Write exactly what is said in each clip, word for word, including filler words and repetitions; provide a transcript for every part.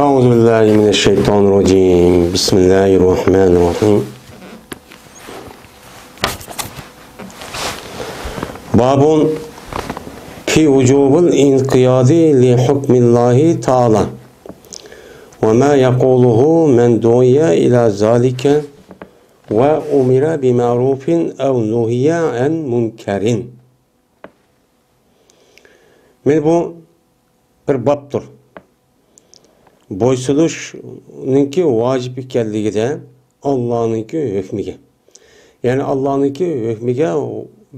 أعوذ بالله من الشيطان الرجيم. بسم الله الرحمن الرحيم. باب في وجوب الانقياد لحكم الله تعالى وما يقوله من دعي إلى ذلك وأمر بمعروف أو نهي عن منكر. مانا بۇ بىر بابتۇر. بويسۇنۇشنىڭكى ۋاجىپ ئىكەنلىكىدە ئاللانىڭكى ھۆكمىگە. يەنى ئاللانىڭكى ھۆكمىگە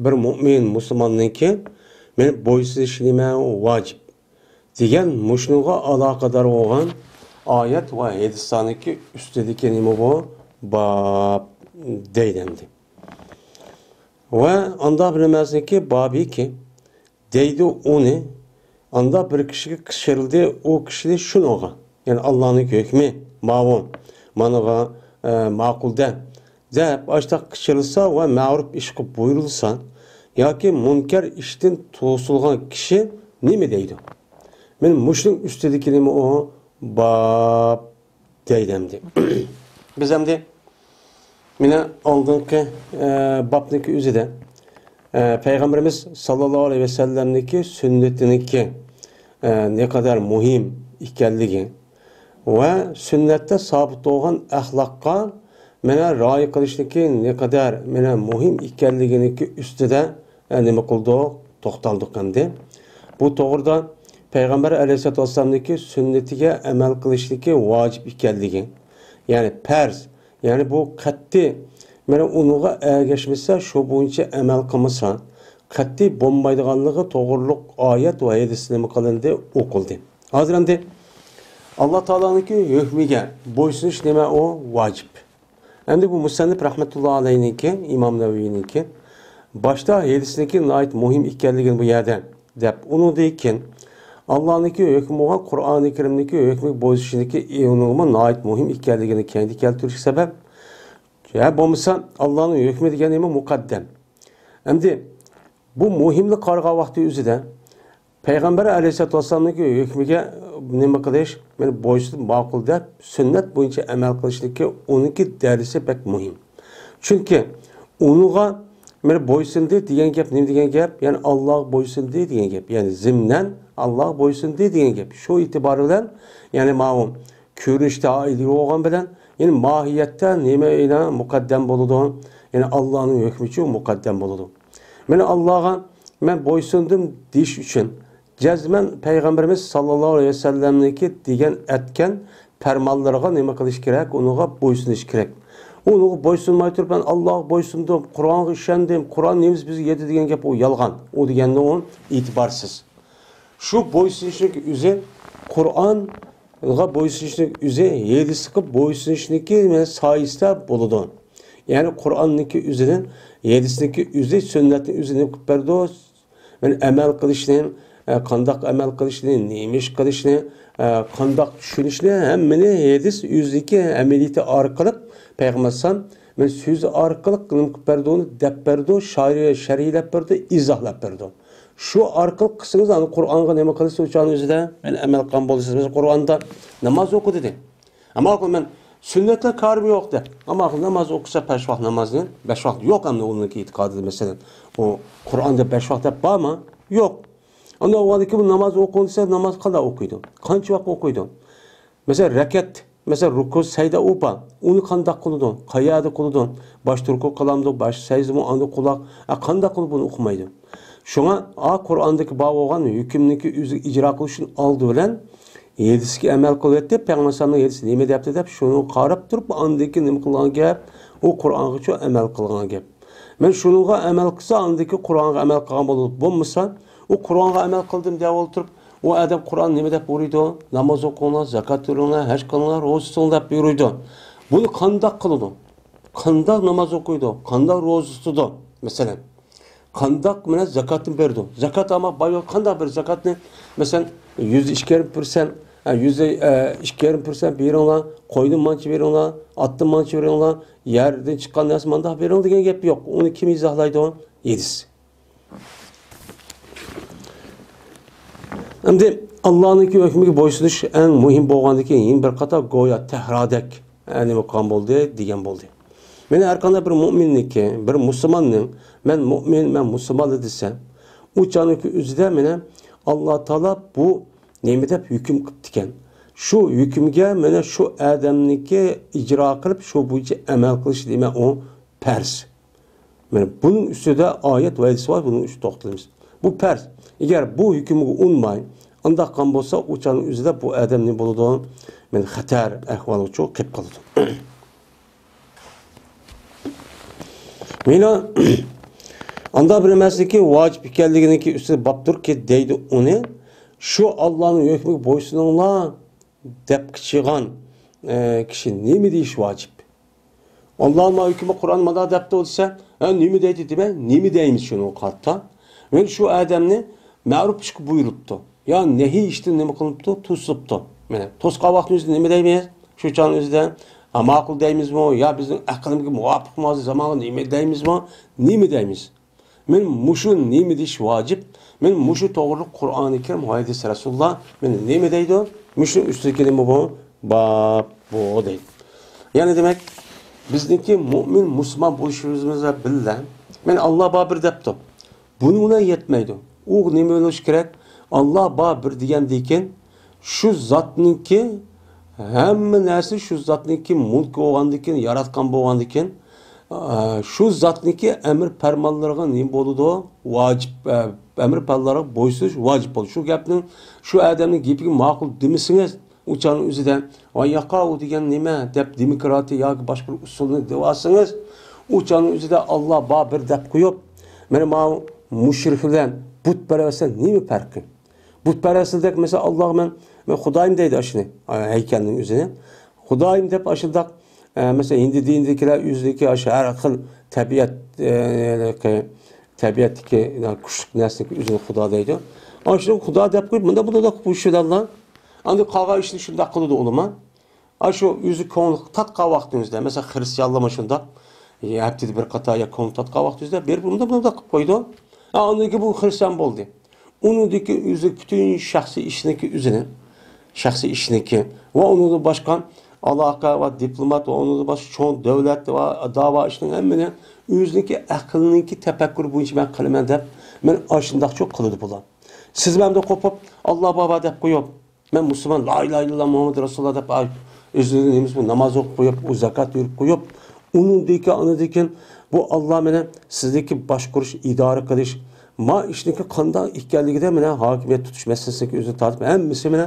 بىر مۇئمىن مۇسۇلماننىڭكى مانا بويسۇنۇشى نېمە ۋاجىپ دېگەن مۇشۇنىڭغا ئالاقىدار بولغان ئايەت ۋە ھەدىسلەرنىڭكى ئۈستىدىكى نېمە بۇ؟ باب دەيدۇ ئەمدى. ۋە ئاندا بىر نېمەسىنىڭكى بابىكى دەيدۇ ئۇنى، ئاندا بىر كىشىگە قىچقىرىلدى، ئۇ كىشىنى شۇنىڭغا، يەنى ئاللانىڭ ھۆكمى ماۋۇ، مانىغا، ئە، ماقۇل دە، دەپ ئاشتاق قىچقىرىلسا ۋە مەرۇپ ئىشقا بۇيرۇلسا ياكى مۇنكەر ئىشتىن توسۇلغان كىشى نېمە دەيدۇ؟ مانا مۇشۇنىڭ ئۈستىدىكى نېمە ئۇ؟ باب دەيدۇ ئەمدى. بىز ئەمدى مانا ئالدىنقى، ئە، بابنىڭكى ئۆزىدە، ئە، پەيغەمبىرىمىز ساللاللاھۇ ئەلەيھى ۋەسەللەمنىڭكى سۈننىتىنىڭكى، ئە، نەقەدەر مۇھىم ئىكەنلىكى ۋە سۈننەتتە سابىت بولغان ئەخلاققا مانا رىئايە قىلىشنىڭكى نەقەدەر مانا مۇھىم ئىكەنلىكىنىڭكى ئۈستىدە، ئە، نېمە قىلدۇق؟ توختالدۇق ئەمدى. بۇ توغرىدا پەيغەمبەر ئەلەيھىسسالاتۇ ۋەسسالامنىڭكى سۈننىتىگە ئەمەل قىلىشنىڭكى ۋاجىپ ئىكەنلىكى، يەنى پەرز، يەنى بۇ قەتئىي، مانا ئۇنىڭغا ئەگەشمىسە، شۇ بويىچە ئەمەل قىلمىسا، قەتئىي بولمايدىغانلىقى توغرۇلۇق ئايەت ۋە ھەدىس نېمە قىلىندى؟ ئوقۇلدى. ھازىر ئەمدى ئاللا تائالانىڭكى ھۆكمىگە بويسۇنۇش نېمە ئۇ؟ ۋاجىپ. ئەمدى بۇ مۇسەننىپ رەھمەتۇللا ئەلەيھىنىڭكى، ئىمام نەۋەۋىنىڭكى باشتا ھەدىسنىڭكى ناھايىتى مۇھىم ئىكەنلىكىنى بۇ يەردە دەپ، ئۇنىڭدىن كېيىن ئاللانىڭكى ھۆكمى بولغان قۇرئانى كەرىمنىڭكى ھۆكمىگە بويسۇنۇشنىڭكى ئۇنىڭمۇ ناھايىتى مۇھىم ئىكەنلىكىنى كەينىدە كەلتۈرۈش سەۋەب. يا بولمىسا ئاللانىڭ ھۆكمى دېگەن نېمە؟ مۇقەددەم. ئەمدى بۇ مۇھىملىق قارىغان ۋاقتى ئۆزىدە پەيغەمبەر ئەلەيھىسسالاتۇ ۋەسسالامنىڭكى ھۆكمىگە نېمە قىلىش، مانا بويسۇن ماقۇل دەپ، سۈننەت بويىچە ئەمەل قىلىشنىڭكى ئۇنىڭكى دەرىجىسى بەك مۇھىم. چۈنكى ئۇنىڭغا مانا بويسۇندى دېگەن گەپ نېمە دېگەن گەپ؟ يەنى ئاللاغا بويسۇندى دېگەن گەپ. يەنى زىمنەن ئاللاغا بويسۇندى دېگەن گەپ. شۇ ئېتىبار بىلەن، يەنى ماۋۇ كۆرۈنۈشتە ئائىدە بولغان بىلەن، يەنى ماھىيەتتە نېمە ئەينە مۇقەددەم بولىدۇ؟ يەنى ئاللانىڭ ھۆكمىچۇ مۇقەددەم بولىدۇ. مانا ئاللاغا مەن بويسۇندۇم دېيىش ئۈچۈن جەزمەن پەيغەمبىرىمىز ساللاللاھۇ ئەلەيھى ۋەسەللەمنىڭكى دېگەن ئەتكەن پەرمانلىرىغا نېمە قىلىش كېرەك؟ ئۇنىڭغا بويسۇنۇش كېرەك. ئۇنىڭغا بويسۇنماي تۇرۇپ، مەن ئاللاغا بويسۇندۇم، قۇرئانغا ئىشەندىم، قۇرئان نېمىسى بىزگە يەتتى دېگەن گەپ ئۇ يالغان. ئۇ دېگەننى ئۇ ئېتىبارسىز. شۇ بويسۇنۇشنىڭ ئۆزى، قۇرئانغا بويسۇنۇشنىڭ ئۆزى ھەدىسكە بويسۇنۇشنىڭكى سايىسىدە بولىدۇ. يەنى قۇرئاننىڭكى ئۆزىدىن ھەدىسنىڭكى ئۆزى، سۈننەتنىڭ ئۆزى نېمە قىلىپ بەردى؟ مەن ئەمەل قىلىشنى، ئە، قانداق ئەمەل قىلىشنى، نېمە ئىش قىلىشنى، ئە، قانداق چۈشىنىشنى، ھەممىنى ھەدىس ئۆزىدىكى ئەمەلىيىتى ئارقىلىق پەيغەمبەر ئەلەيھىسسالام مەن سۆزى ئارقىلىق نېمە قىلىپ بەردى، ئۇنى دەپ بەردى، شەرھلەپ بەردى، ئىزاھلاپ بەردى. شۇ ئارقىلىق قىلسىڭىز، ئاندىن قۇرئانغا نېمە قىلىسىز، ئۇ چاغنىڭ ئۆزىدە مەن ئەمەل قىلغان بولىسىز. مەسىلەن، قۇرئاندا ناماز ئوقۇ دېدى. ئەمما مەن سۈننەتلەر كارىم يوق دەپ. ئەمما ناماز ئوقۇسا، بەش ۋاق نامازنى، بەش ۋاق يوق ئەمدى ئۇنىڭكى ئېتىقادىدا، مەسىلەن، ئۇ قۇرئاندا بەش ۋاق دەپ بارمۇ؟ يوق. ئاندىن ئۇ ناماز ئوقۇ دېسە، ناماز قانداق ئوقۇيدۇ؟ قانچە ۋاق ئوقۇيدۇ؟ مەسىلەن، رەكەت، مەسىلەن، رۇكۇ، سەجدە ئۇ بار. ئۇنى قانداق قىلىدۇ؟ قەيەردە قىلىدۇ؟ باشتا رۇكۇ قىلامدۇ؟ باش سەجدىمۇ، ئاندىن قۇلاق. ئە، قانداق قىلىدۇ بۇنى ئوقۇمايدۇ؟ شۇڭا، ئا، قۇرئاندىكى بار بولغان ھۆكۈمنىڭكى ئۆزىگە ئىجرا قىلىش ئۈچۈن ئالدى بىلەن ھەدىسكە ئەمەل قىلىۋەتتى، پەيغەمبەر ئەلەيھىسسالامنىڭ ھەدىسى نېمە دەپتۇ دەپ، شۇنى قاراپ تۇرۇپ، ئاندىن كېيىن نېمە قىلغان گەپ؟ ئۇ قۇرئانغىچۇ ئەمەل قىلغان گەپ. مەن شۇنىڭغا ئەمەل قىلسا، ئاندىن كېيىن قۇرئانغا ئەمەل قىلغان بولىدۇ. بولمىسا، ئۇ قۇرئانغا ئەمەل قىلدىم دەپ ئولتۇرۇپ، ئۇ ئادەم قۇرئان نېمە دەپ بۇيرۇيدۇ؟ ناماز ئوقۇڭلار، زاكات بېرىڭلار، ھەج قىلىڭلار، روزا تۇتۇڭلار دەپ بۇيرۇيدۇ. بۇنى قانداق قىلىدۇ؟ قانداق ناماز ئوقۇيدۇ؟ قانداق روزا تۇتىدۇ؟ مەسىلەن، قانداق مەنە زاكاتنى بېرىدۇ؟ زاكات ئەمما بايغا قانداق بېرىدۇ زاكاتنى؟ مەسىلەن، يۈزدە ئىككى يېرىم پىرسەنت، ھە، يۈزدە، ئە، ئىككى يېرىم پىرسەنت بېرىڭلار، قويدىن مانچە بېرىڭلار، ئاتتىن مانچە بېرىڭلار، يەردىن چىققان نەرسە مانداق بېرىڭ دېگەن گەپ يوق. ئۇنى كىم ئىزاھلايدۇ؟ ھەدىس. ئەمدى ئاللانىڭكى ھۆكمىگە بويسۇنۇش ئەڭ مۇھىم بولغاندىكىن، يەنە بىر قاتار گويا تەھرادەك، ئە، نېمە قىلغان بولدى، دېگەن بولدى. مانا ھەر قانداق بىر مۆمىننىڭكى، بىر مۇسۇلماننىڭ، «مەن مۆمىن، مەن مۇسۇلمانلا» دېسە، ئۇ چاغنىڭكى ئۆزىدە مانا ئاللا تائالا بۇ نېمە دەپ ھۆكۈم قىپتىكەن. شۇ ھۆكۈمگە مانا شۇ ئادەمنىڭكى ئىجرا قىلىپ، شۇ بويىچە ئەمەل قىلىش نېمە ئۇ پەرز. مانا بۇنىڭ ئۈستىدە ئايەت ۋە ھەدىس بار، بۇنىڭ ئۈستىدە توختىلىمىز. بۇ پەرز. ئەگەر بۇ ھۆكۈمگە ئۇنىماي، ئانداق قىلغان بولسا، ئۇ چاغنىڭ ئۆزىدە بۇ ئادەم نېمە بولىدۇ؟ مانا خەتەر ئەھۋالغا چوق قېلىپ قالىدۇ. مانا ئاندا بىر نەرسىنىڭكى ۋاجىپ ئىكەنلىكىنىڭكى ئۈستىدە بابتۇركى دەيدۇ ئۇنى، شۇ ئاللانىڭ ھۆكمىگە بويسۇنۇڭلار دەپ قىچىغان، ئە، كىشى نېمە دېيىش ۋاجىپ؟ ئاللا ما ھۆكمى قۇرئان مانا دەپتۇ دېسە، ھە، نېمە دەيدۇ دېمەي، نېمە دەيمىز شۇنىڭغا قارىتا؟ مەن شۇ ئادەمنى مەرۇپ ئىشقا بۇيرۇپتۇ. يا نەھىي ئىشتىن نېمە قىلىپتۇ؟ توسۇپتۇ. مانا، توسقان ۋاقتىمىزدا نېمە دەيمىز؟ شۇ چاغنىڭ ئۆزىدە، ھە، ماقۇل دەيمىزمۇ؟ يا بىزنىڭ ئەقلىمىزگە مۇۋاپىقمۇ؟ ھازىر زامانغا نېمە دەيمىزمۇ؟ نېمە دەيمىز؟ مەن مۇشۇ نېمە دېيىش ۋاجىپ؟ مەن مۇشۇ توغرىلىق قۇرئانى كەرىم، ھەدىس رەسۇلۇللا مەن نېمە دەيدۇ؟ مۇشۇنىڭ ئۈستىدىكى نېمە بۇ؟ باب بۇ دەيدۇ. يەنى دېمەك، بىزنىڭكى مۇئمىن، مۇسۇلمان بولۇشىمىز بىلەن بىللە، مەن ئاللا بار بىر دەپتۇ. بۇنىڭ بىلەن يەتمەيدۇ. ئۇ نېمە بولۇشى كېرەك؟ ئاللا بار بىر دېگەندىن كېيىن، شۇ زاتنىڭكى ھەممە نەرسە شۇ زاتنىڭكى مۈلكى بولغاندىكىن، ياراتقان بولغاندىكىن، ئا، شۇ زاتنىڭكى ئەمر پەرمانلىرىغا نېمە بولىدۇ؟ ۋاجىپ، ئە، ئەمر پەرمانلىرىغا بويسۇنۇش ۋاجىپ بولىدۇ. شۇ گەپنىڭ، شۇ ئادەمنىڭ گېپىگە ماقۇل دېمىسىڭىز، ئۇ چاغنىڭ ئۆزىدە، «ۋاي ياقا، ئۇ دېگەن نېمە؟» دەپ دېموكراتىيە ياكى باشقا بىر ئۇسۇلنى دېۋالسىڭىز، ئۇ چاغنىڭ ئۆزىدە ئاللا بار بىر دەپ قويۇپ، مانا ماۋۇ مۇشرىك بىلەن بۇتپەرەس بىلەن نېمە پەرقى؟ بۇتپەرەسلىك، مەسىلەن، ئاللاغا مەن، مەن خۇدايىم دەيدۇ ئاشۇنى، ئە، ھەيكەلنىڭ ئۆزىنى. خۇدايىم دەپ ئاشۇنداق، ئە، مەسىلەن، ھىندى دىنىدىكىلەر ئۆزىنىڭكى ئاشۇ ھەر خىل تەبىئەت، ئە، تەبىئەتتىكى، يا، كۈچلۈك نەرسىنىڭكى ئۆزىنى خۇدا دەيدۇ. ئاشۇنى خۇدا دەپ قويۇپ، مۇنداق، مۇنداق قويۇشىدۇ ئاللا. ئاندىن قالغان ئىشنى شۇنداق قىلىدۇ ئۇلىما. ئاشۇ ئۆزى كۆڭلى تارتقان ۋاقتىمىزدا، مەسىلەن، خىرىستىيانلارمۇ شۇنداق، ھەپتىدە بىر قېتىم يا كۆڭلى تارتقان ۋاقتىمىزدا بېرىپ مۇنداق، مۇنداق قىلىپ قويىدۇ. ھە، ئاندىن كېيىن بۇ خىرىستىيان بولدى. ئۇنىڭدىكى ئۆزى پۈتۈن شەخسىي ئىشىنىڭكى ئۆزىنى، شەخسىي ئىشىنىڭكى ۋە ئۇنىڭدىن باشقا ئالاقە ۋە دىپلومات ۋە ئۇنىڭدىن باشقا چوڭ دۆلەت ۋە داۋا ئىشىنىڭ ھەممىنى ئۆزىنىڭكى ئەقلىنىڭكى تەپەككۇرى بويىچە مەن قىلىمەن دەپ، مەن ئاشۇنداقچۇ قىلىدۇ بۇلار. سىز مەندىن قوپۇپ، «ئاللا بار» دەپ قويۇپ، «مەن مۇسۇلمان، لا ئىلاھە ئىللاللا مۇھەممەد رەسۇلۇللا» دەپ، ئا، ئۆزىنىڭ نېمىسى بۇ، ناماز ئوقۇپ قويۇپ، ئۇ زاكات بېرىپ قويۇپ، ئۇنىڭدىن كېيىن، ئاندىن كېيىن بۇ ئاللا مانا سىزنىڭكى باشقۇرۇش، ئىدارە قىلىش، ما ئىشنىڭكى قانداق ئىكەنلىكىدە مانا ھاكىمىيەت تۇتۇش مەسىلىسىگە ئۆزىنى تارتىپ، ھەممىسى مانا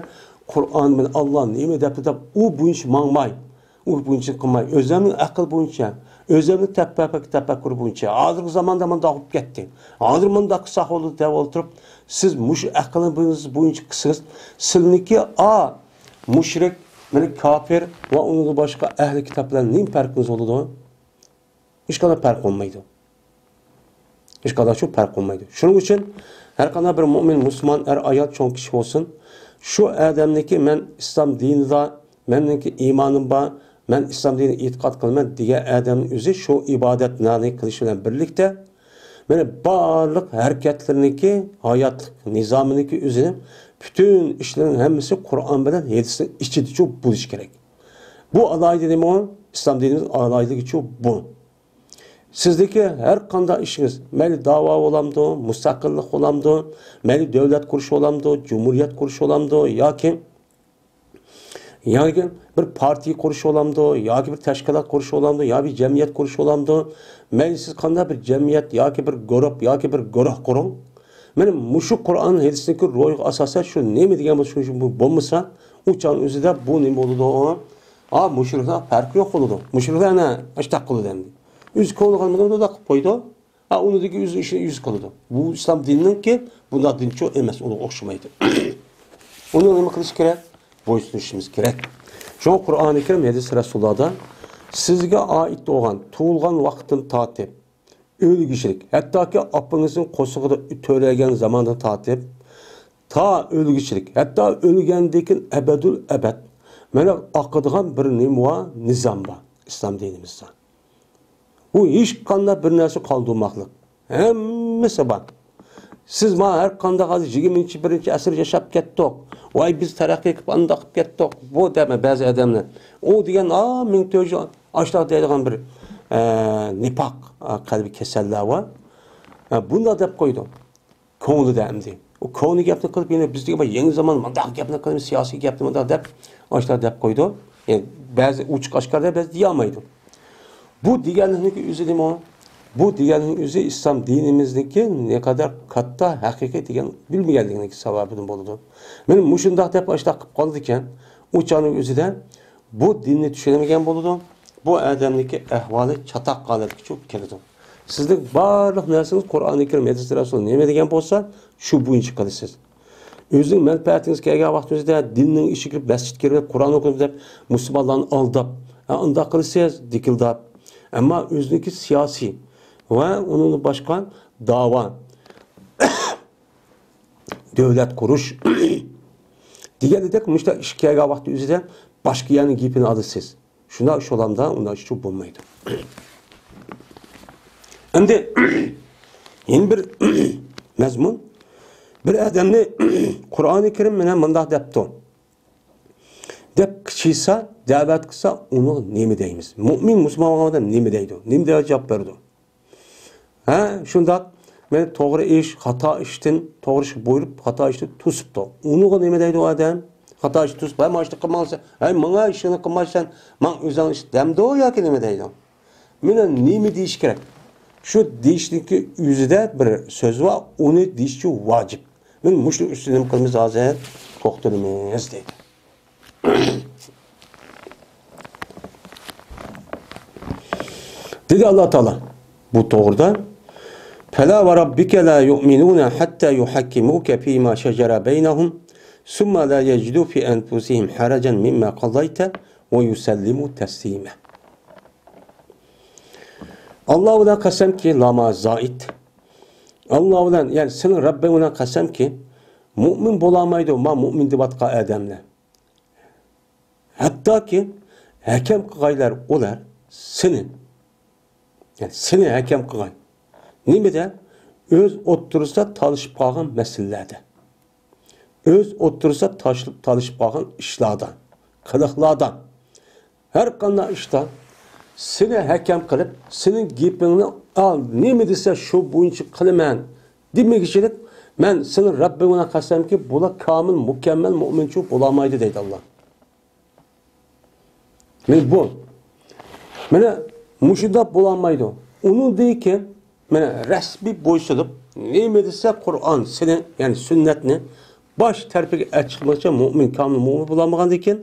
قۇرئان مانا ئاللا نېمە دەپتۇ دەپ، ئۇ بويىچە ماڭماي، ئۇ بويىچە قىلماي، ئۆزۈمنىڭ ئەقىل بويىچە، ئۆزۈمنىڭ تەپەككۇر، تەپەككۇر بويىچە، ھازىرقى زاماندا مۇنداق بولۇپ كەتتى، ھازىر مۇنداق قىلساق بولىدۇ دەپ ئولتۇرۇپ، سىز مۇشۇ ئەقلىڭىز بويىچە قىلسىڭىز، سىلىنىڭكى ئا مۇشرىك، مانا كاپىر ۋە ئۇنىڭدىن باشقا ئەھلى كىتاب بىلەن نېمە پەرقىڭىز بولىدۇ؟ ھېچقانداق پەرق بولمايدۇ. ھېچقانداق شۇ پەرق بولمايدۇ. شۇنىڭ ئۈچۈن ھەر قانداق بىر مۆمىن، مۇسۇلمان، ئەر، ئايال، چوڭ كىشى بولسۇن، شۇ ئادەمنىڭكى مەن ئىسلام دىنىدا، مەننىڭكى ئىمانىم بار، مەن ئىسلام دىنىغا ئېتىقاد قىلىمەن دېگەن ئادەمنىڭ ئۆزى شۇ ئىبادەتلەرنى قىلىش بىلەن بىرلىكتە، مانا بارلىق ھەرىكەتلىرىنىڭكى، ھاياتلىق نىزامىنىڭكى ئۆزىنى، پۈتۈن ئىشلىرىنىڭ ھەممىسى قۇرئان بىلەن ھەدىسنىڭ ئىچىدىچۇ بولۇشى كېرەك. بۇ ئالاھىدە نېمە؟ ئىسلام دىنىمىز ئالاھىدىلىكىچۇ بۇ. سىزدىكى ھەر قانداق ئىشىڭىز، مەيلى داۋا بولامدۇ، مۇستەقىللىق بولامدۇ، مەيلى دۆلەت قۇرۇش بولامدۇ، جۇمھۇرىيەت قۇرۇش بولامدۇ ياكى، ياكى بىر پارتىيە قۇرۇش بولامدۇ ياكى بىر تەشكىلات قۇرۇش بولامدۇ ياكى بىر جەمئىيەت قۇرۇش بولامدۇ، مەيلى سىز قانداق بىر جەمئىيەت ياكى بىر گۇرۇپ ياكى بىر گۇرۇھ قۇرۇڭ. مانا مۇشۇ قۇرئان ھەدىسنىڭكى روھىغا ئاساسەن شۇ نېمە دېگەن بولسا، شۇ، شۇ بولمىسا، ئۇ چاغنىڭ ئۆزىدە بۇ نېمە بولىدۇ؟ ھا، مۇشرىكلار پەرقى يوق بولىدۇ. مۇشرىكلار ئەنە ئاشتاق قىلىدۇ ئەمدى. ئۆزى كۆڭلى قالمىغان بۇنداق قىلىپ قويىدۇ. ھا، ئۇنىڭدىكى ئۆزىنىڭ ئىشىنى ئۆزى قىلىدۇ. بۇ ئىسلام دىنىنىڭكى بۇنداق دىنچۇ ئەمەس، ئۇنىڭغا ئوخشىمايدۇ. ئۇنىڭ نېمە قىلىش كېرەك؟ بويسۇنۇشىمىز كېرەك. شۇڭا قۇرئانى كەرىم، ھەدىس رەسۇللاردا سىزگە ئائىت بولغان تۇغۇلغان ۋاقىتتىن تارتىپ، ئۆلگۈچىلىك، ھەتتاكى ئاپىڭىزنىڭ قورسىقىدا تۆرەلگەن زاماندىن تارتىپ، تا ئۆلگۈچىلىك، ھەتتا ئۆلگەندىن كېيىن ئەبەدۇل ئەبەد، مانا ئاقىدىغان بىر نېمە بار، نىزام بار ئىسلام دىنىمىزدا. بۇ ھېچقانداق بىر نەرسە قالدۇرماقلىق. ھەممىسى بار. سىز مانا ھەر قانداق ھازىر يىگىرمىنچى، بىرىنچى ئەسىر ياشاپ كەتتۇق. ۋاي، بىز تەرەققىي قىلىپ ئانداق قىلىپ كەتتۇق. بۇ دەپ بەزى ئادەملەر. ئۇ دېگەن، ئا، مىڭ تۆت يۈز ئاشتاق دەيدىغان بىر، ئە، نىپاق، ئە، قەلبىي كېسەللەر بار. ئە، بۇنداق دەپ قويىدۇ. كۆڭلىدە ئەمدى. ئۇ كونا گەپنى قىلىپ، يەنە بىز دېگەن يېڭى زامان مۇنداق گەپنى قىلىمىز، سىياسىي گەپنى مۇنداق دەپ، ئاشۇنداق دەپ قويىدۇ. يەنى بەزى ئوچۇق ئاشكارىدا بەزى دېيەلمەيدۇ. بۇ دېگەنلىكنىڭكى ئۆزى نېمە؟ بۇ دېگەننىڭ ئۆزى ئىسلام دىنىمىزنىڭكى نەقەدەر كاتتا ھەقىقىي دېگەن بىلمىگەنلىكنىڭكى سەۋەبىدىن بولىدۇ. مانا مۇشۇنداق دەپ ئاشۇنداق قىلىپ قالىدىكەن، ئۇ چاغنىڭ ئۆزىدە بۇ دىننى چۈشەنمىگەن بولىدۇ. بۇ ئادەمنىڭكى ئەھۋالى چاتاق ھالەتكە چۈشۈپ كېلىدۇ. سىزنىڭ بارلىق نەرسىڭىز قۇرئانى كەرىم، ھەدىس رەسۇل نېمە دېگەن بولسا، شۇ بويىچە قىلىسىز. ئۆزىنىڭ مەنپەئەتىڭىز كەلگەن ۋاقتىڭىزدا دىننىڭ ئىچىگە كىرىپ، مەسچىتكە كىرىپ، قۇرئان ئوقۇپ دەپ، مۇسۇلمانلارنى ئالداپ، ھە، ئۇنداق قىلىسىز، دىكىلداپ. ئەمما ئۆزىنىڭكى سىياسىي ۋە ئۇنىڭدىن باشقا داۋا، دۆلەت قۇرۇش دېگەندەك مۇشۇنداق ئىش كەلگەن ۋاقتى ئۆزىدە باشقا يەرنىڭ گېپىنى ئالىسىز. شۇنداق شۇلامدا ئۇنداق ئىش بولمايدۇ. ئەمدى يەنە بىر مەزمۇن، بىر ئادەمنى قۇرئانى كەرىم مانا مۇنداق دەپتۇ دەپ قىچىيسا، دەۋەت قىلسا، ئۇنىڭغا نېمە دەيمىز؟ مۇئمىن مۇسۇلمان بولغان ئادەم نېمە دەيدۇ؟ نېمە دەپ جاۋاب بېرىدۇ؟ ھە، شۇنداق. مەن توغرا ئىش، خاتا ئىشتىن، توغرا ئىشقا بۇيرۇپ، خاتا ئىشتىن توسۇپتۇ. ئۇنىڭغا نېمە دەيدۇ ئادەم؟ خاتا ئىشنى توسۇپ، ھە، مانا ئىشنى قىلماڭ دېسە، ھەي، ماڭا ئىشنى قىلمايسەن، ماڭ ئۆزۈڭ ئىش دەمدۇ ياكى نېمە دەيدۇ؟ مانا نېمە دېيىش كېرەك؟ شۇ دېيىشنىڭكى ئۆزىدە بىر سۆز بار، ئۇنى دېيىشچۇ ۋاجىپ. مانا مۇشۇنىڭ ئۈستىدە نېمە قىلىمىز ھازىر؟ توختىلىمىز دەيدۇ. دېدى ئاللا تائالا بۇ توغرىدا، فلا وربك لا يؤمنون حتى يحكموك فيما شجر بينهم ثم لا يجدوا في أنفسهم حرجا مما قضيت ويسلموا تسليما. ئاللا بىلەن قەسەمكى، لام زائىد. ئاللا بىلەن، يەنى سېنىڭ رەببىڭ بىلەن قەسەمكى، مۇئمىن بولالمايدۇ ما مۇئمىن دەۋاتقان ئادەملەر. ھەتتاكى ھەكەم قىلغايلار ئۇلار سېنى، يەنى سېنى ھەكەم قىلغاي. نېمىدە؟ ئۆز ئوتتۇرىسىدا تالىشىپ قالغان مەسىلىلەردە، ئۆز ئوتتۇرىسىدا تاشلىپ، تالىشىپ قالغان ئىشلاردا، قىلىقلاردا، ھەر قانداق ئىشتا سېنى ھەكەم قىلىپ، سېنىڭ گېپىڭنى ئال، نېمە دېسە شۇ بويىچە قىلىمەن دېمىگۈچىلىك، مەن سېنىڭ رەببىڭ بىلەن قەسەمكى، بۇلار كامىل، مۇكەممەل مۇئمىنچۇ بولالمايدۇ دەيدۇ ئاللا. مانا بۇ. مانا مۇشۇنداق بولالمايدۇ. ئۇنىڭدىن كېيىن مانا رەسمىي بويسۇنۇپ، نېمە دېسە قۇرئان سېنى، يەنى سۈننەتنى باش تەرىپىگە ئەچىقمىغىچە مۇئمىن، كامىل مۇئمىن بولالمىغاندىن كېيىن،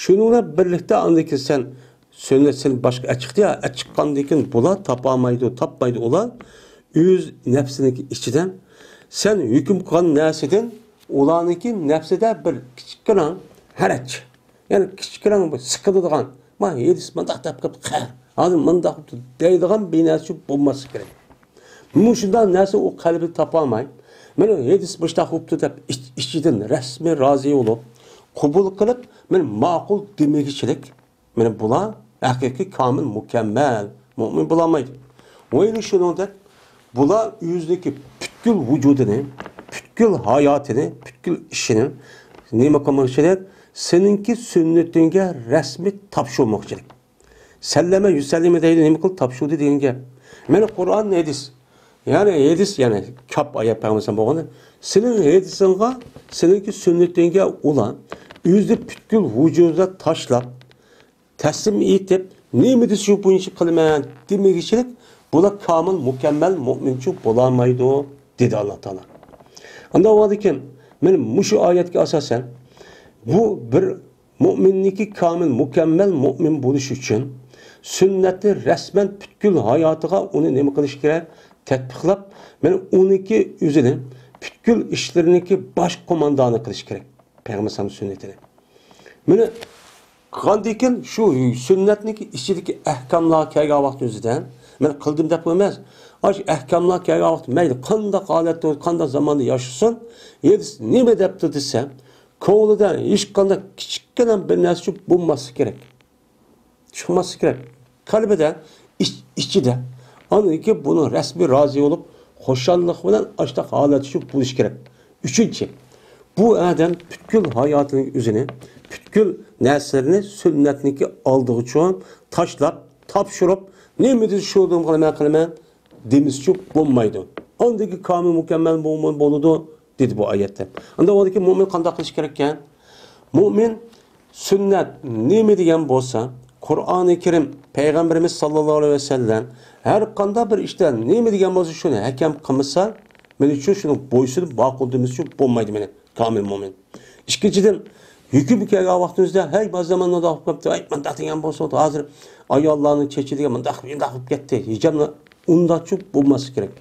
شۇنىڭ بىلەن بىرلىكتە ئاندىن كېيىن سەن سۈننەت سېنى باشقا ئەچىقتى يا، ئەچىققاندىن كېيىن بۇلار تاپالمايدۇ، تاپمايدۇ ئۇلار ئۆز نەپسىنىڭكى ئىچىدە. سەن ھۆكۈم قىلغان نەرسىدىن ئۇلارنىڭكى نەپسىدە بىر كىچىككىنە ھەرەج. يەنى كىچىككىنە بىر سىقىلىدىغان، ما ھېدىس مۇنداق دەپ قويۇپتۇ، قەر، ھازىر مۇنداق بوپتۇ دەيدىغان بىر نەرسە بولماسلىقى كېرەك. مۇشۇنداق نەرسە ئۇ قەلبىدە تاپالماي، مانا ھېدىس مۇشۇنداق بوپتۇ دەپ ئىچ-، ئىچىدىن رەسمىي رازى بولۇپ، قوبۇل قىلىپ، مانا ماقۇل دېمىگۈچىلىك، مانا بۇلار ھەقىقىي كامىل، مۇكەممەل مۇئمىن بولالمايدۇ. ۋە يەنە شۇنىڭدەك بۇلار ئۆزىنىڭكى پۈتكۈل ۋۇجۇدىنى، پۈتكۈل ھاياتىنى، پۈتكۈل ئىشىنى نېمە قىلمىغۇچىلىك؟ سېنىڭكى سۈننىتىڭگە رەسمىي تاپشۇرمىغۇچىلىك. سەللەمە يۇسەللىمە دەيدۇ، نېمە قىلىپ تاپشۇردى دېگەن گەپ. مانا قۇرئان، ھەدىس. يەنى ھەدىس، يەنى كاپ ئايەت پەيغەمبەر بولغاندا، سېنىڭ ھەدىسىڭغا، سېنىڭكى سۈننىتىڭگە ئۇلار ئۆزى پۈتكۈل ۋۇجۇدىدا تاشلاپ، تەسلىم ئېتىپ، نېمە دېسە شۇ بويىچە قىلىمەن دېمىگۈچىلىك، بۇلار كامىل، مۇكەممەل مۇئمىنچۇ بولالمايدۇ، دېدى ئاللا تائالا. ئانداق بولغاندىكىن، مانا مۇشۇ ئايەتكە ئاساسەن، بۇ بىر مۇئمىننىڭكى كامىل، مۇكەممەل مۇئمىن بولۇشى ئۈچۈن سۈننەتنى رەسمەن پۈتكۈل ھاياتىغا ئۇنى نېمە قىلىش كېرەك؟ تەتبىقلاپ، مانا ئۇنىڭكى ئۆزىنى پۈتكۈل ئىشلىرىنىڭكى باش قوماندانى قىلىش كېرەك، پەيغەمبەر سەللەللاھۇ ئەلەيھى ۋەسەللەم سۈننىتىنى. مانا قىلغاندىن كېيىن شۇ سۈننەتنىڭكى ئىچىدىكى ئەھكاملار كەلگەن ۋاقىت ئۆزىدە، مەن قىلدىم دەپ قويماس. ئاشۇ ئەھكاملار كەلگەن ۋاقىت مەيلى قانداق ھالەتتە، قانداق زاماندا ياشىسۇن، ھەدىس نېمە دەپتۇ دېسە، كۆڭلىدە ھېچقانداق كىچىككىنە بىر نەرسە بولماسلىقى كېرەك. چىقماسلىقى كېرەك. قەلبىدە، ئىچ-، ئىچىدە. ئاندىن كېيىن بۇنى رەسمىي رازى بولۇپ، خۇشاللىق بىلەن ئاشتاق ھالەتتە شۇ بولۇش كېرەك. ئۈچىنچى، بۇ ئادەم پۈتكۈل ھاياتىنىڭ ئۆزىنى، پۈتكۈل نەرسىلىرىنى سۈننەتنىڭكى ئالدىغا چوڭ تاشلاپ، تاپشۇرۇپ، نېمە دېسە شۇ قىلىمەن، قىلىمەن دېمىسىچۇ بولمايدۇ. ئاندىكى كامىل مۇكەممەل مۆمىن بولىدۇ، دېدى بۇ ئايەتتە. ئاندا ئۇندىكى مۆمىن قانداق قىلىش كېرەككەن؟ مۆمىن سۈننەت نېمە دېگەن بولسا، قۇرئانى كەرىم، پەيغەمبىرىمىز ساللاللاھۇ ئەلەيھى ۋەسەللەم ھەر قانداق بىر ئىشتا نېمە دېگەن بولسا، شۇنى ھەكەم قىلمىسا، مېنىڭچۇ شۇنى بويسۇنۇپ ماقۇل دېمىسىچۇ بولمايدۇ مېنى كامىل مۆمىن. ئىككىنچىدىن، ھۆكۈم كەلگەن ۋاقتىمىزدا، ھەي، بازار مۇنداق بولۇپ قاپتۇ، ھەي، مۇنداق دېگەن بولسا، ھازىر ئاياللارنىڭ چېچى دېگەن مۇنداق، مۇنداق بولۇپ كەتتى، ھىجابنى ئۇنداقچۇ بولماسلىق كېرەك.